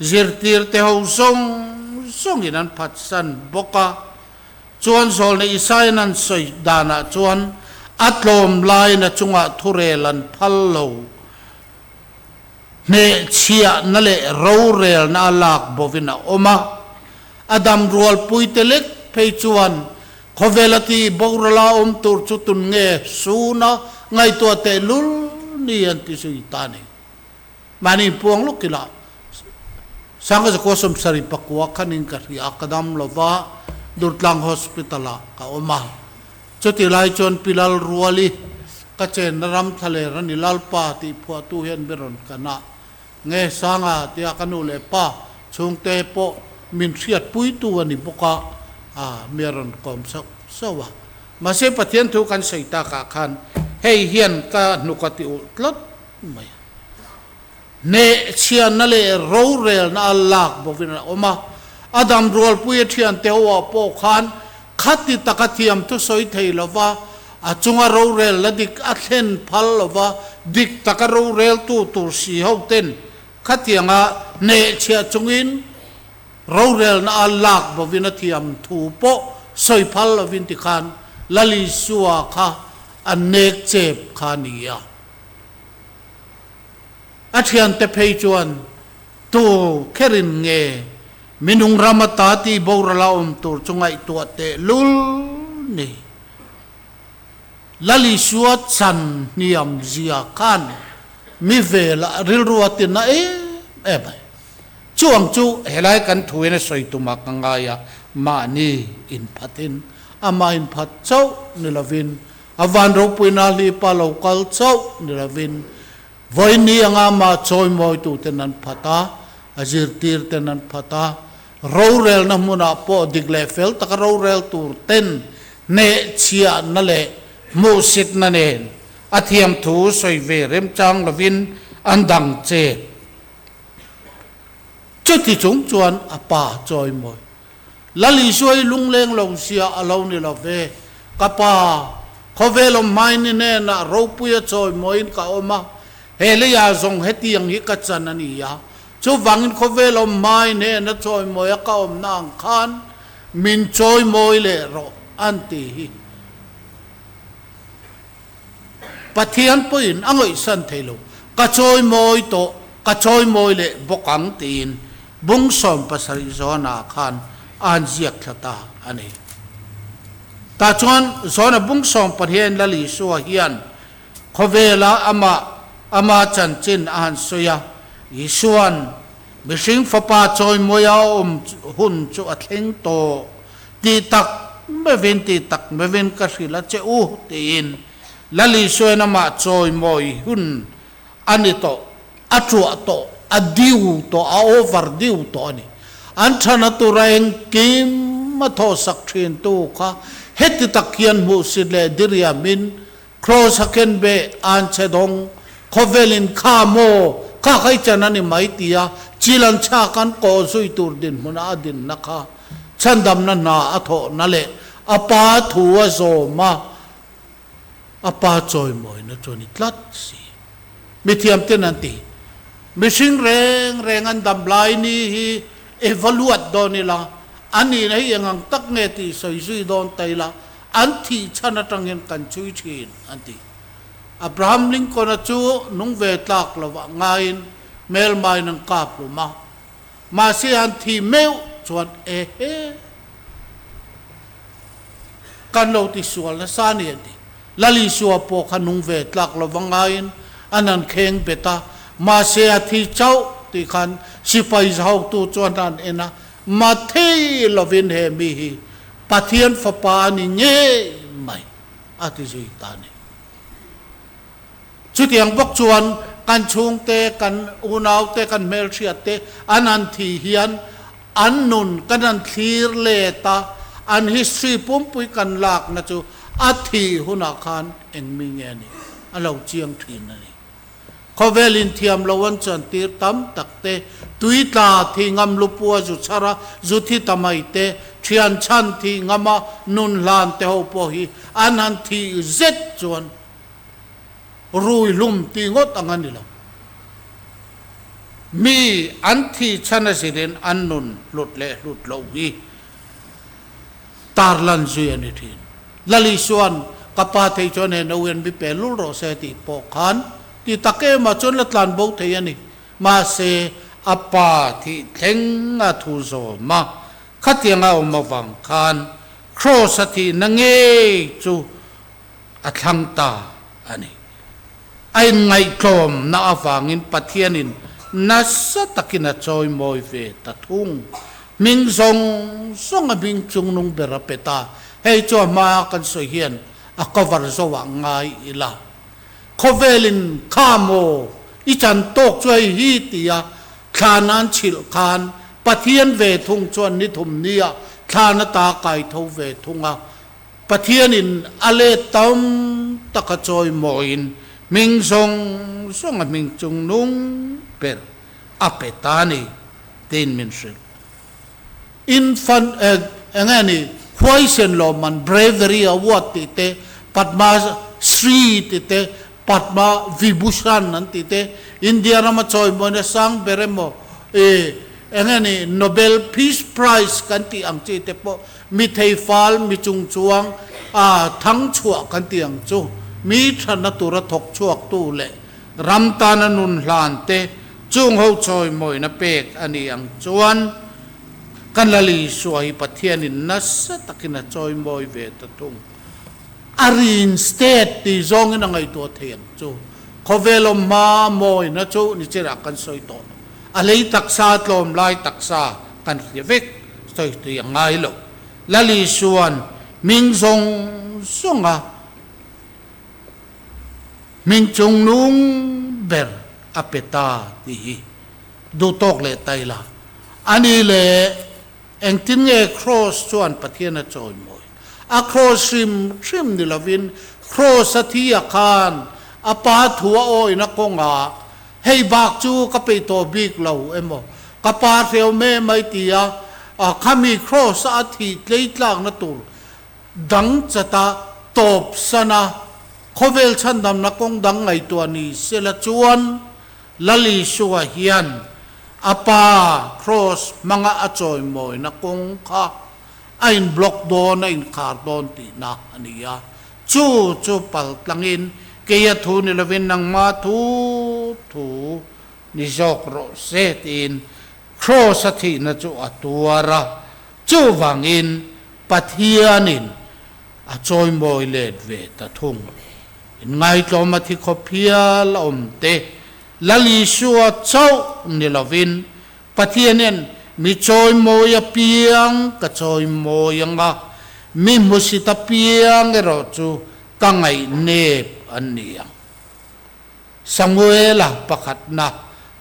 Zirtirte ho zawng zawngin an phatsan bawk a, chuan zawlna Isaian an sawi danah chuan a tlawm laiin a chungah thurel an phal lo. Hnehchhiahna leh rorelna a lak bovin a awm a, a dam rualpuite lek phei chuan khawvela ti borala awm tur chu tun nge suna ngaihtuah tehlul ni an ti zui ta a ni. Mahni inpuang lawk ila Sangha Zakua 74 khanin ka hria a, ka dam lova Durtlang Hospital ah ka awm a. Chutih lai chuan Pi Lal Ruali ka chenna ram thlaler a ni Lalpa tih phuahtu hian mi rawn kan a, nge Sanga tia ka nu leh pa chhungte pawh min hriatpuitu a ni bawk a, mi a rawn kawm sauh sauh a. Mahse Pathian thu kan sawi takah khan hei hian ka hnuk a ti ulh tlat mai a. Hnehchhianna leh rorelna a lak bawkin a awm a. A dam rualpui a thiante ho ah pawh khan khati taka thiam thusawi thei lova, a chunga rorel la dik a thlen phal lova, dik taka roreltu tur si ho ten khatianga hnehchhiah chungin rorelna a lak bovin a thiam thu pawh sawi phal lovin tikhan Lal Isua kha a nek chep kha a ni a. A thiante phei chuan tu kherin nge minung ram ata tih boral a awm tur chu ngaihtuah teh lul ni. Lal Isua chan hniam zia khan mi velah rilru a tina em em a. Chuang chu helai kan thuin a sawi tumah ka ngai a, mahni inphatin amah inphat chauh ni lovin, a van ropuina hlipa lo kal chauh ni lovin, vawiin anga amah chawimawituten an phat a, a zirtirten an phat a, rorelna hmunah pawh dik leh fel taka rorel tur ten hnehchhiahna leh hmuhsitna nen a thiamthu sawi ve remchang lovin an dang che. Chuti chung chuan a pa chawimawi. Lal Isua i lungleng lo sia a lo ni lo ve. Ka pa, khawvel awm hmain i hnenah ropuia chawimawiin ka awm a, he leiah zawng hetiang hi ka chan a ni a. Chuvangin khawvel awm hmai hnena chawimawia ka awmna ang khan min chawimawi leh rawh an ti hi. Pathian pawhin a ngaihsan thei lo, ka chawimawi tawh, ka chawimawi leh bawk ang tiin bung 70 Johana khan a han ziak thla ta a ni. Tah chuan Johana bung 12 Lal Isua hian khawvela amah ama chanchin a han sawi a, Isua'n mihring fapa chawimawia a awm hun chu a thleng tawh Ti tak mevin, ti tak mevin ka hrilh a che u, tiin Lal Isuain amah chawimawi hun a ni tawh, a tuah tawh, a diu tawh, a over diu tawh a ni. An thana tura engkim a thawhsak thintu kha heti tak hian hmuhsit leh diriamin Kraws a ken be an che dawng, khawvelin kha maw, kha kha i chan a ni mai tia chil an chhak an kawh zui tur dinhmuna a dinna kha chhandamna hna a thawhna leh a pa thu a zawm a, a pa chawimawina chu a ni tlat si. Mithiamten an ti, Mihring reng reng an dam lai ni hi evaluate dawn ila, a nihna hi eng ang tak nge tih sawi zui dawn ta ila, An thih chhan atangin kan chhui thin, an ti. Abraham Lincoln-a chu nung ve tlak lovah ngaiin hmelmain an kap hlum a. Mahse an thih meuh chuan ehe! Kan lo ti sual nasa a ni, an ti. Lal Isua pawh kha nung ve tlak lova ngaiin an han kheng bet a, mahse a thi chauh tih khan sipai zahawktu chuan an en a, Mathei lovin he mi hi Pathian Fapa a ni ngei mai, a ti zui ta a ni. Chutiang bawk chuan kan chhungte, kan unaute, kan hmelhriatte an han thi hian an nun kan han thlir let a, an history pumpui kan lakna chu a thih hunah khan eng mi nge a nih a lo chiang thin a ni. Khawvel inthiam lo an chantir tam tak te, tui tla thi ngam lupua zu chhar a, zu thi ta mai te, thian chhan thi ngam a nun hlan te ho pawh hi an han thih zet chuan rui hlum ti ngawt ang a ni lo. Mi an thih chhan a zirin an nun hlut leh hlut loh hi tarlan zui a ni thin. Lal Isua'n ka pa thei chuan he no hian mi pe lul rawh se tih pawh khan ti tak em a chuan la tlan bo thei a ni. Mahse, a pa thih thleng a thu zawm a, khatiang a awm avang khan Kraws a thihna ngei chu a thlang ta a ni. A inngaihtlawmna avangin Pathianin nasa takin a chawimawi ve ta thung. Hming zawng zawng a hming chungnung ber a pe ta. Hei chu a hmaa kan sawi hian a cover zo ah ngai ila. Khawvelin kha maw i chan tawk chu hei hi tia thlan an chhilh khan Pathian ve thung chuan ni thum nia thlan ata kai tho ve thung a. Pathianin a let tam tak a chawimawiin hming zawng zawng a hming chungnung ber a pe ta a ni, tiin min hrilh. Infant enge ni Huaisen Lawmman, Bravery Award tih te, Padma Shri tih te, Padma Vibhushan an tih te, India rama chawimawina sang ber emaw ih enge ni Nobel Peace Prize kan tih ang chi te pawh mi thei fal, mi chung chuang a thang chhuah kan tih ang chu mi thana tura thawk chhuak tu leh ram tana nun hlan te chung ho chawimawina pek a ni ang chuan Kan Lal Isua hi Pathianin nasa takin a chawimawi ve ta thung. A rin state tih zawngin a ngaihtuah thei ang chu. Khawvel awm hma mawina chu ni chirah kan sawi tawh lo. A lei taksa tlawm lai taksa kan hria vek sawi tui a ngai lo. Lal Isua'n hming zawng zawnga hming chungnung ber a pe ta tih hi Duh tawk leh ta ila. A ni le, engtin nge Kraws chuan Pathian a chawimawi? A kraws hrim hrim ni lovin, kraws a thi a khan a pa thu a awina kawngah, Hei bak chu ka peih tawh bik lo emaw, ka pa hreu me mai tia khami kraws a thih tlei tlakna tur dang chata tawp sana khawvel chhandamna kawng dang ngaihtuah ni sela chuan Lal Isua hian a Pa Kraws hmanga a chawimawina kawng kha a in block dawn, a inkhar dawn tihna a ni a. Chu chu pal tlangin keia thu ni lovin nangma thu thu ni zawk rawh se tiin Kraws a thihna chu a tuar a. Chuvangin Pathianin a chawimawi let ve ta thung. Inngaihtlawm a thi khawp hial a awm te, Lal Isua chauh ni lovin Pathianin mi chawimawi apiang ka chawimawi ang a, mi hmusit apiang erawh chu ka ngaihnep an ni ang. Samuela pakhatna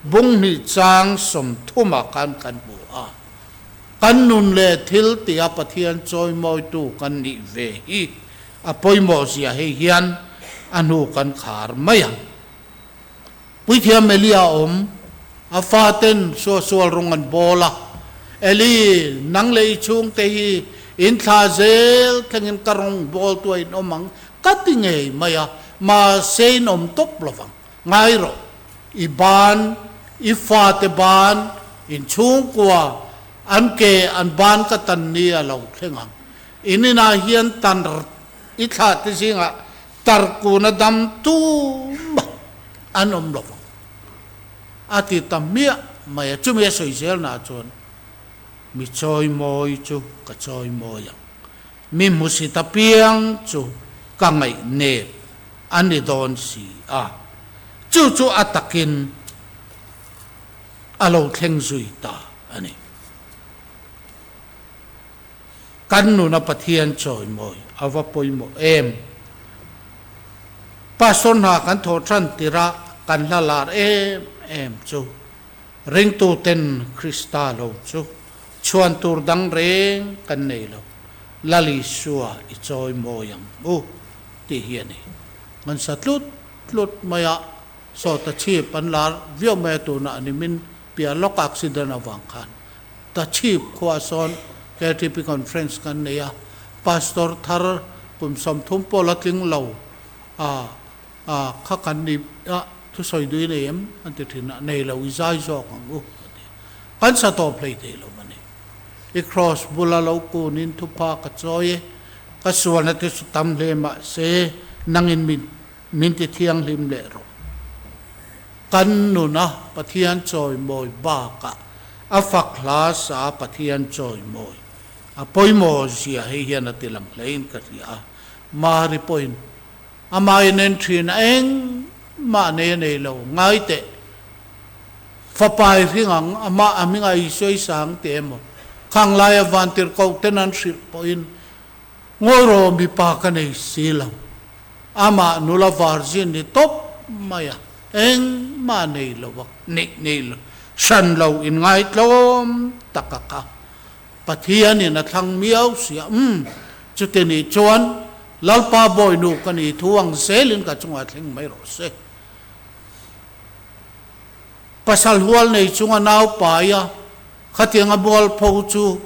bunghnih chang 30ah khan kan hmu a, kan nun leh thil tia Pathian chawimawitu kan nih ve hi a pawimawh zia hei hian a hnu kan khar mai ang. Puithiam Elia awm, a faten suahsual rawng an bawl a, Eli, nang leh i chhungte hi in thla zel thlengin ka rawng bawl tu a in awm ang Ka ti ngei mai a, mahse in awm tawp lo vang. Ngai rawh, i ban, i fate ban, in chhungkua, an ke an ban ka tan ni a lo thleng ang. In inah hian tan i thlah te zingah tarkuna dam tumah an awm lo vang. A ti ta hmiah mai a, chumi a sawi zelnaah chuan mi chawimawi chu ka chawimawi ang. Mi hmusit apiang chu ka ngaihnep a ni dawn si a, chu chu a takin a lo thleng zui ta a ni. Kan nuna Pathian chawimawi a va pawimawh em? Pastor hna kan thawh tan tirah kan hla lar em em chu ringtuten Krista lo chu Chhuan tur dang reng kan nei lo, Lal Isua i chawi mawi ang u tih hi a ni. Kan sa tlut tlut mai a, sawta chhip an lar viau mai a tunah a ni min piah lawk accident avang khan ta chhip khuaah sawn KTP conference kan nei a, Pastor thar kum 30 pawh la tling lo a kha kan ni a thusawi duh i nei em an ti thin a, nei lo i zai zawk ang u a ti. Kan sa tawp hlei thei lo a ni. I kraws bula lo kunin thupha ka chawi e, ka sualna te chu tam hle mah se nangin min min ti thianghlim leh rawh. Kan nuna Pathian chawimawi bakah a fak hla sa Pathian chawimawi a pawimawh zia hei hian a ti lang hlein ka hria a, Mari pawhin amah inen thin a engmah nei a nei lo, ngai teh. Fapa i hring ang, amah a hming a i sawi sang teh emaw? Khang laia vantirhkoh ten an hrilh pawhin, Ngawi rawh mipa ka nei si lo. Amah nula virgin ni tawp mai a, engmah nei lo a, neih nei lo, hran lo in ngaitlawm tak a kha. Pathianin a thlang miau si a, umm, chuti nih chuan Lalpa bawinu ka ni thu ang zelin ka chungah thleng mai rawh se. Pasal hual nei chunga nau pai a, khatianga mualpho chu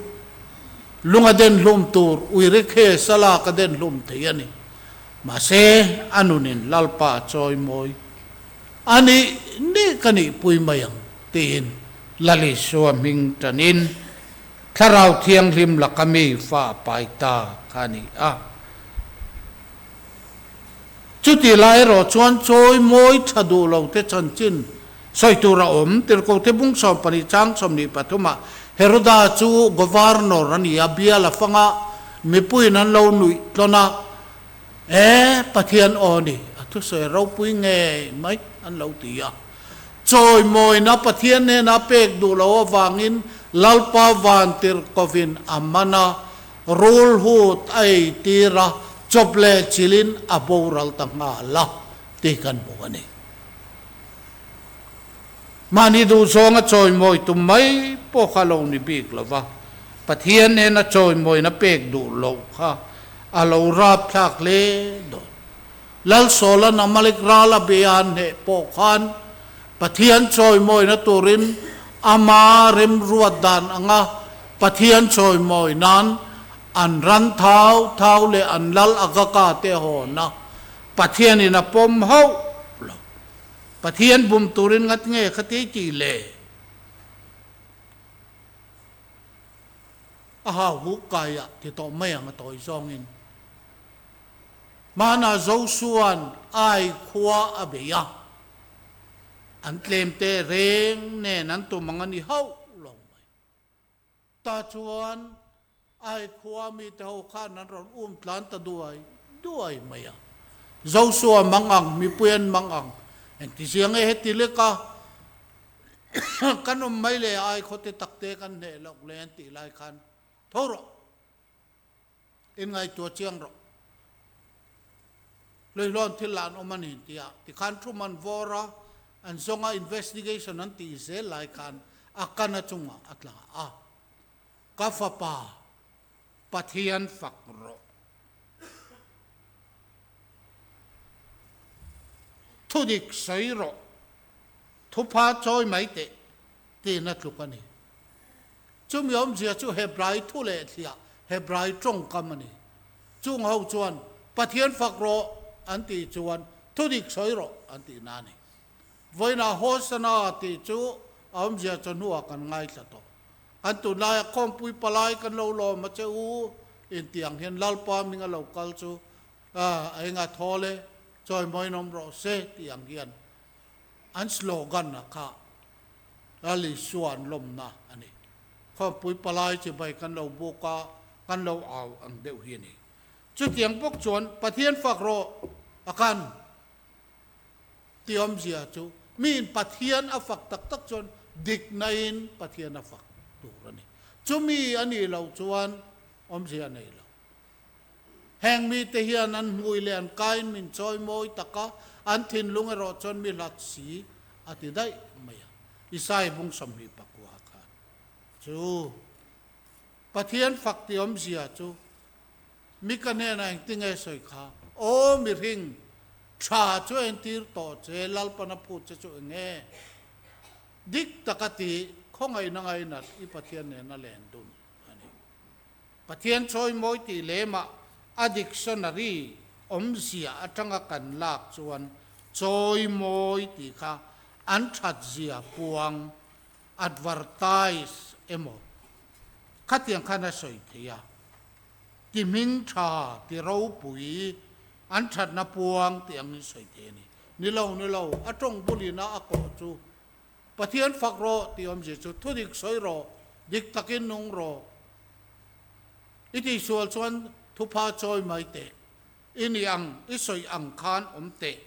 Lunga den hlum tur uire khe sala ka den hlum thei a ni. Mahse, a nunin Lalpa a chawi mawi a nih nih ka nihpui mai ang tiin Lal Isua hming tanin Thlarau Thianghlim laka mi fa a pai ta kha a ni a. Chuti lai erawh chuan chawi mawi tha duh lo te chanchin sawi tur a awm. Tirhkohte bung 12 chang 23 ah Heroda chu Governor a ni a, bial a fang a, mipuiin an lo nuih tlawn a, E, Pathian aw ni, a thusawi ropui ngei mai an lo ti a. Chawi mawina Pathian hnena pek duh lo avangin Lalpa Vantirhkovin a man a, Rul hut a ei tir a, chawp leh chilin a boral ta nghal a tih kan hmu a ni. Mahni duhzawnga chawimawi tum mai pawh kha lo ni bik lo va, Pathian nena chawimawina pek duh loh kha a lo rap thlak hle dawn. Lalsawla'n Amalek ral a bia an hneh pawh khan Pathian chawimawina turin ama remruat dan anga Pathian chawimawi nan an ran thau thau leh an lal Agaka te hawn a, Pathianin a pawm hauh lo. Pathian bum turin ngat nge kha ti tih le? A hau huk kaiah ti tawh mai ang a tawi zawngin. Hmanah Josua'n Ai khua a bei a, an tlem teh reng nen an tum ang a ni hauh lo mai. Ta chuan Ai khua mite ho khan an rawn um tlan ta duai duai mai a. Josua mang ang, mipui an mang ang, engti zia nge heti lek a, kan awm mai le Ai khawte takte kan hneh loh le an tih lai khan tho rawh. Inngaihtuah chiang rawh. Hluihlawn thil lah an awm a ni tia tikhan thu man vawr a, an zawnga investigation an tih zel lai khan a kana chungah a tla a. Ka fapa, Pathian fak rawh. Thudik sawi rawh. Thupha chawi mai teh tiin a tluk a ni. Chumi awmzia chu Hebrai thu leh thliah, Hebrai tawngkam a ni. Chung ho chuan, Pathian fak rawh, an tih chuan, Thu dik sawi rawh, an tih na a ni. Vawiinah Hosana tih chu a awmzia chawhnuah kan ngaithla tawh. Kan tunlaia khawmpui palai kan lo lawm a che u, intih ang hian Lalpa hming a lo kal chu a enga thawl e, chawimawiin awm rawh se tih ang hian an slogan a kha Lal Isua an lawmna a ni. Khawmpui palai chibai kan lo buk a, kan lo au ang deuh hi a ni. Chutiang bawk chuan Pathian fak rawh a kan ti awmzia chu miin Pathian a fak tak tak chuan diknain Pathian a fak tur a ni. Chumi a nih loh chuan awmzia a nei lo. Heng mite hian an hmui leh an kain min chawi mawi tak a, an thinlung erawh chuan mi hlat si a ti daih mai a. Isai bung 29 khan chu Pathian fak ti awmzia chu mi ka hnenah engtinge sawi kha, Aw mihring, tha chu entir tawh che, Lalpana phut che chu enge? Dik taka ti, khawngaihna ngainat i Pathian nena len dun a ni. Pathian chawimawi tih lemah a dictionary awmzia atanga kan lak chuan chawimawi tih kha an thatzia puang, advertise, emaw khatiang khan a sawi thei a, ti hming tha, ti ropui, an thatna puang tih angin sawi thei a ni. Ni lo, ni lo, a tawng bulina a kawh chu Pathian fak rawh tih awmzia chu thudik sawi rawh, dik takin nung rawh. I tihsual chuan thupha chawi mai teh, i nih ang, i sawi ang khan awm teh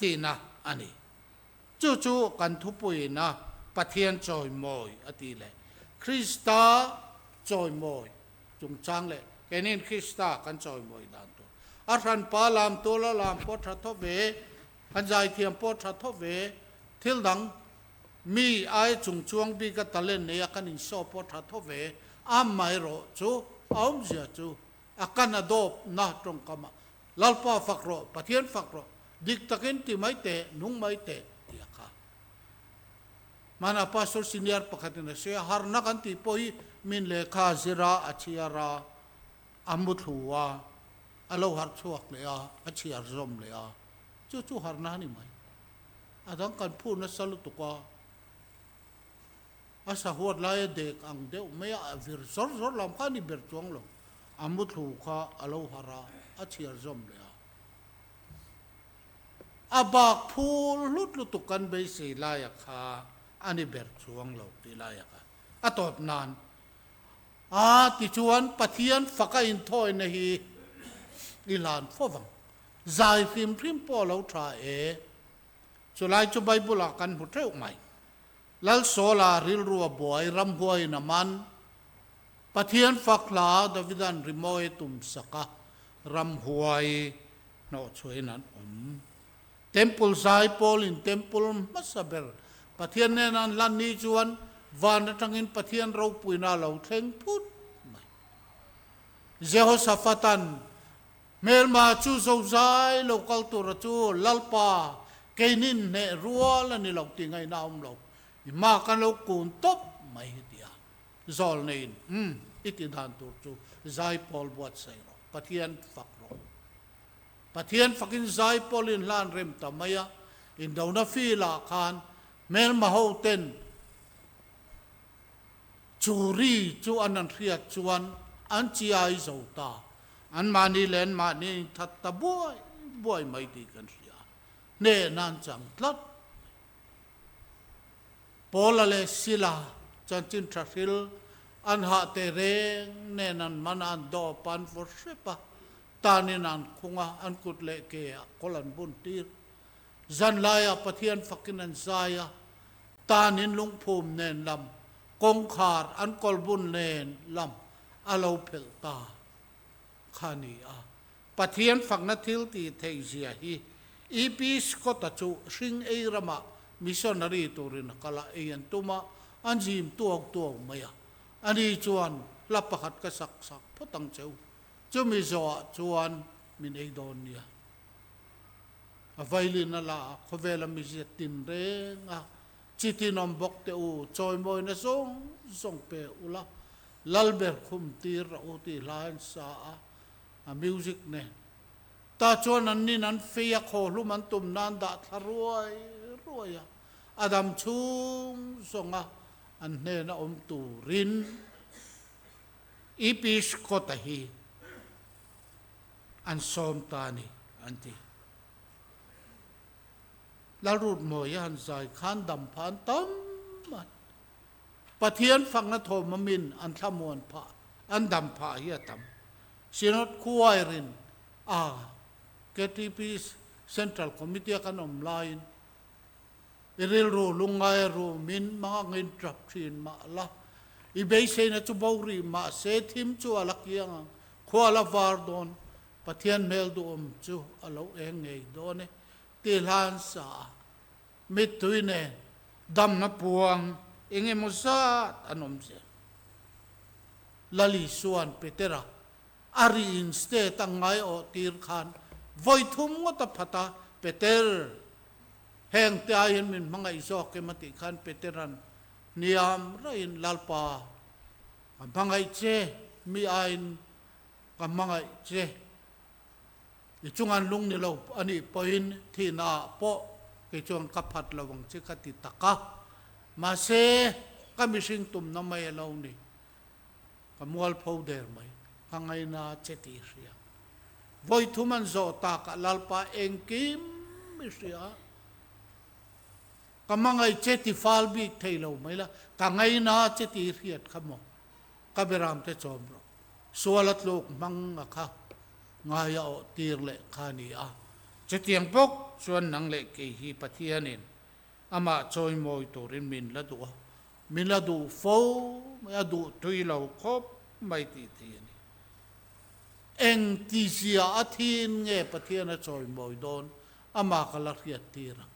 tihna a ni. Chu chu kan thupuiina Pathian chawimawi a tih leh Krista chawimawi chungchang leh keinin Krista kan chawimawi dan tur. A hranpa lam tuala lam pawh tha tho ve, An zaithiam pawh tha tho ve. Thil dang, mi ai chung chuang bik a talent nei a kan insawh pawh tha tho ve. Amaherawh chu a awmzia chu a kan a dawp na tawngkam ah Lalpa fak rawh, Pathian fak rawh, dik takin ti mai teh, nung mai teh tih a kha. Hmanah Pastor Senior pakhatin a sawi a, harna kan tih pawh hi Min lehkha zir a, a chhiar a, a mu thlu a, a lo harh chhuak leh a, a chhiar zawm leh a. Chu chu harhna a ni mai. A dang kan phu nasa lutuk a, a sahuat laia dek ang deuh mai a, a vir zawr zawr lam kha a ni ber chuang lo. A mu thlu kha a lo harh a, a chhiar zawm leh a. A bak phul hlut lutuk kan beisei laia kha a ni ber chuang lo tih laia kha a tawp nan a tichuan Pathian faka inthawina hi i hlan fo vang. Zai hrim hrim pawh a lo tha e. Chulai chu Bible ah kan hmu theuh mai. Lalsawla rilru a buai ramhuaiin a man. Pathian fak hla Davidan rimawi tum sak a, ramhuai hnawhchhuahin an awm. Temple zai pawlin temple hmasa ber Pathian hnena an hlan ni chuan van atangin Pathian ropuina a lo thleng phut mai. Jehoshaphat-a'n hmelma chu zozai lo kal tura chu Lalpa keinin hneh rual a ni lo tih ngaihna a awm lo. I hma kan lo kun tawp mai hi ti a. Zawl neiin, Umm, i ti dan tur chu zaipawl buatsaih rawh, Pathian fak rawh. Pathian fakin zaipawl in hlan rem ta mai a, indona filah khan hmelma ho ten chu ri chu an an hriat chuan an chiai zo ta, anmahni leh anmahni in that ta buai buai mai tih kan hria, hnehna an chang tlat mai. Paula leh Sila chanchin tha hril an hah teh reng nen an man a, an dawp a, an vawr hrep a, tanin an khung a, an kut leh ke ah kawl an bun tir. Zan laiah Pathian fakin an zai a, tanin lungphum nen lam, kawngkhar an kawl bun nen lam a lo phelh ta kha a ni a. Pathian fakna thil tih theih zia hi EP Scott-a chu hring ei ramah missionary turin a kal a, ei an tum a, an zim tuau tuau mai a. Ani chuan, Hla pakhat ka sak sak phawt ang che u, chumi zawhah chuan min ei dawn nia. A vailin a la a, khawvela mizia tin reng a, chi tinawm bawk teh u, chawimawina zawng zawng pe ula, Lalber khum tir rawh u tih hla an sa a. A music nen. Ta chuan an nin an fei a khawhlum an tum nan dah thla ruai ruai a, a dam chhung zawng a an hnena awm turin EP Scott-a hi an sawm ta a ni an ti. Lalrutmawia han zai khan dam phah an tam mai. Pathian fakna thawmawmin an thlamuan phah, an dam phah hi a tam. Synod Choir-in a ktp Central Committee-a kan awm laiin i rilru lungngai rumin mangangin tap thin mah la, i beiseina chu bo rih mah se thim chu a la kiang ang, khua la var dawn, Pathian hmel duhawm chu a lo eng ngei dawn e, ti hlan sa a. Mittui nen damna puang eng emaw zat an awm zel. Lali chuan Petera a ri in state a ngai awh tir khan vawi thum ngawt a phat a, Peter, heng te aiin min hmangaih zawk em a tih khan Petera'n hniam raiin Lalpa, ka hmangaih che, mi aiin ka hmangaih che. I chungan lung ni lo a nih pawhin thihna ah pawh kei chuan ka phat lo ang che ka ti tak a, mahse ka mihring tumna mai a lo ni, ka mualpho der mai, ka ngaina che tih i hria. Vawi thum an zawh takah Lalpa engkim i hria a, ka hmangaih che ti fal bik thei lo mai la, ka ngaina che tih i hriat kha maw, ka beramte chawm rawh. Suala tluk hmang a kha ngai a awh tir leh kha a ni a. Chutiang bawk chuan nang leh kei hi Pathianin amah chawimawi turin min la duh a, min la duh fo mai, a duh tui lo khawp mai tih thei a ni. Eng tizia a thin nge Pathian a chawimawi dawn amah ka la hriat tir ang.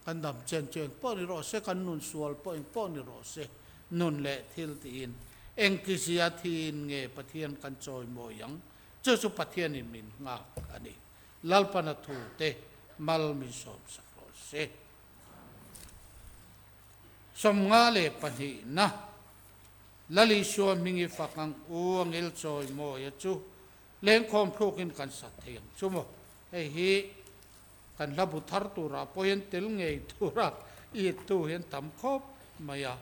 Kan dam chen chu eng pawh ni rawh se, kan nun sual pawh eng pawh ni rawh se, nun leh thil tiin engtizia thiin nge Pathian kan chawimawi ang? Chu chu Pathianin min nghak a ni. Lalpana thute mal min sawmsak rawh se. 52. Lal Isua hming i fak ang u, angil chawi mawia chu lengkhawm thlukin kan sat thei ang chu maw? Hei hi kan hla bu thar turah pawh hian tel ngei tura i tu hian tam khawp mai a,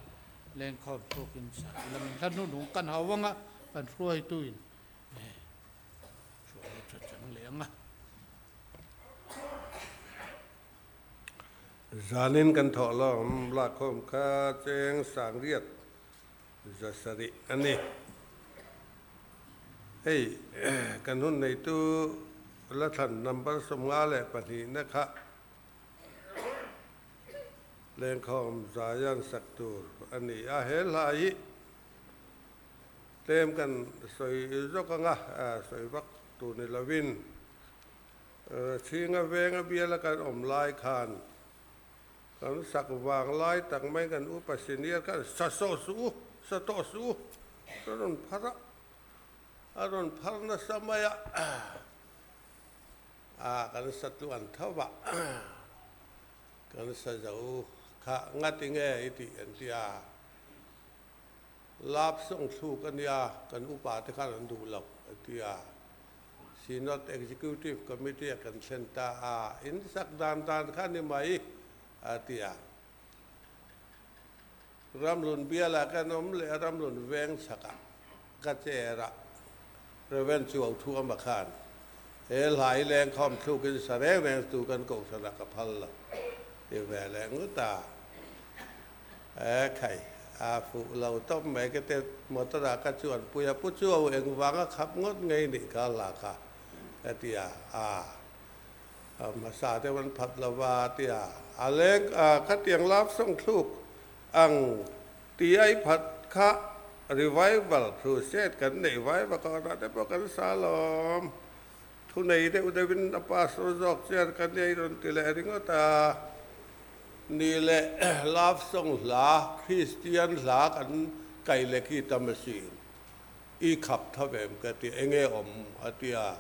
lengkhawm thlukin sat ila min hla hnuhnung kan hau anga kan hruaituin hruai a tha chang leh ang a. Zanin kan thawh lawm lakkhawm kha cheng sangriat 700 a ni. Hei kan hun neitu la thlan number 52 na kha lengkhawm zaian sak tur a ni a, he hla hi tlem kan sawi zawk anga sawi vak tur ni lovin Chhinga venga biala kan awm lai khan kan sak vang lai tak mai kan upa senior khan sa sawh suh u, sa tawh suh u a rawn phar a, a rawn phar nasa mai a, a kan sa tluan tho a, kan sa zo kha ngati nge i tih an ti a, lap sawng thluk a nia kan upa te khan an duh lo a ti a. Synod Executive Committee a kan thlen ta a, in sak dan dan kha ni mai, a ti a. Ramhlun bialah kan awm leh a, Ramhlun veng chhakah ka chair a, Rev. Chuau Thuama khan he hlai lengkhawm thlukin sa reng reng chu kan kohhranah ka phal lo ti ve leh ngut a. E khai, a fuh lo tawp mai ka te motor ah ka chuan pui a, Pu Chuau engvang a khap ngawt ngei nih kha hla kha ka ti a, a hmasa deuh an phat lo va a ti a, a leng a khatiang love song thluk ang ti a i phat kha revival crusade kan neih vai vak a awrah te pawh kan sa alawm, thu nei deuh deuhin a pastor zawk chian ka nei rawn ti leh ringawt a. Ni leh love song hla, Kristian hla kan kai leh khi tam asin. I khap tha vem ka ti, enge awm a ti a.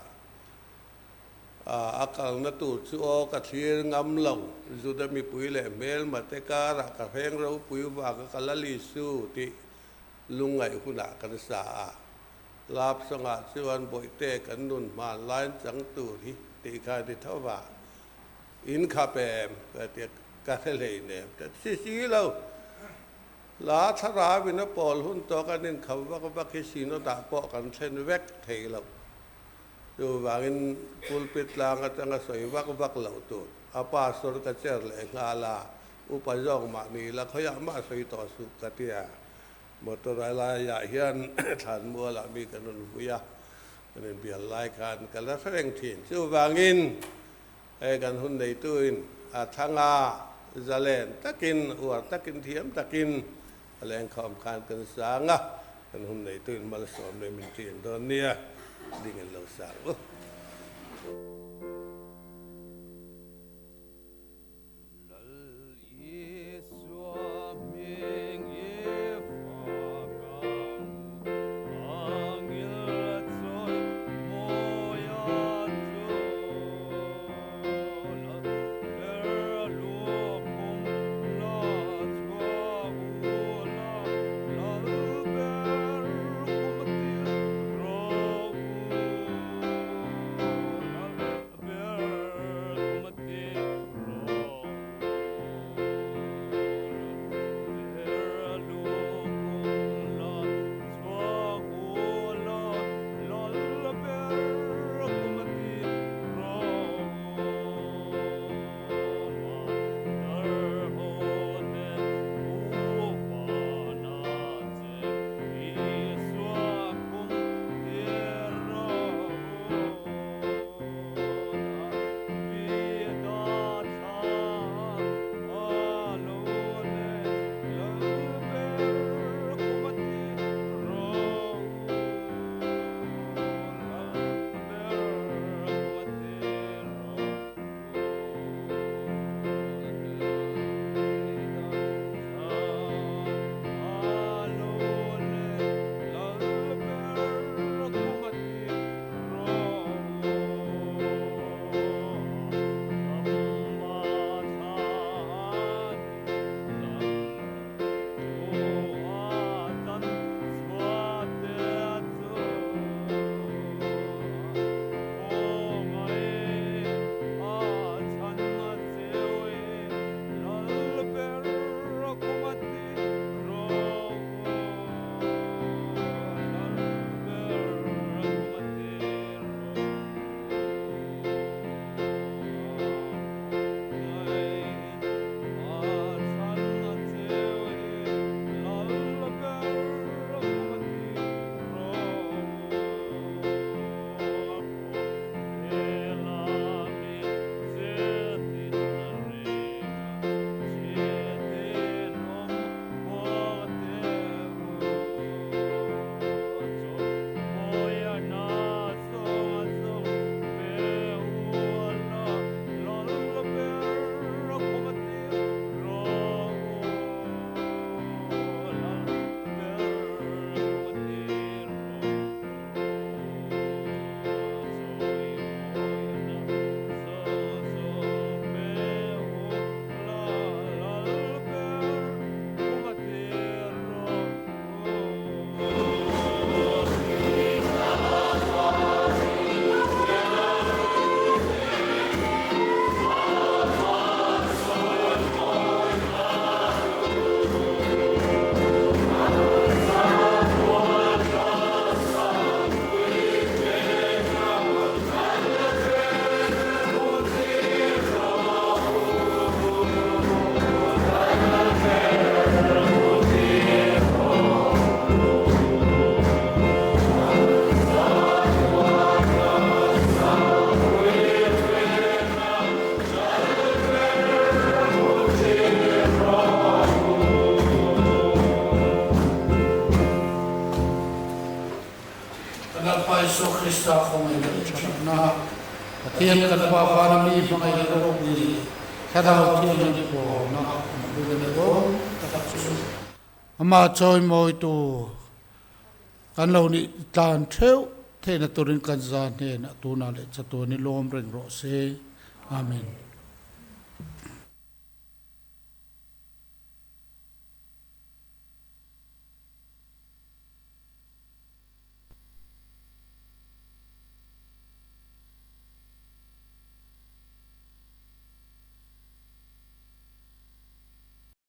A kalna tur chu aw ka thlir ngam lo, Juda mipui leh hmelma te karah ka hreng ropui vanga ka la Lisu tih lungngaih hunah kan sa a. Love song ah chuan bawihte kan nun hman lain chang tur hi tih kha a ni tho va. In khap em? Ka ti a, ka hre hlei nem. Ka ti si lo. La thlarau in a pawl hun tawk an inkhap vak vak hi Synod ah pawh kan thlen vek thei lo. Chuvangin pulpit tlang atanga sawi vak vak loh tur. A pastor ka chair leh nghal a, upa zawk mah ni ila khawiah mah sawi tawh suh ka ti a. Motor a laiah hian thlanmualah mi kan rawn vui a, kan inbial lai khan ka la hre reng thin. Chuvangin Hei kan hun neituin a thlang a, zalen takin, uar takin, thiam takin a lengkhawm khan kan sang a, kan hun neituin malsawm leh min ṭin dawn nia, ding in lo sang u. Lal Isua hming i fak ang u, angil chawi mawi a chu. Lal ber lukhum la chhuah u la, Lal ber kum tir rawh u. Pathian kan Pa vana mi hmangaih ropui leh Thlarau Thianghlim pawhna awmpui a ni dawn tak chu. Amah chawimawitu kan lo nih tlan theuh theihna turin kan za hnenah tunah leh chatuan i lawm reng rawh se. Amen.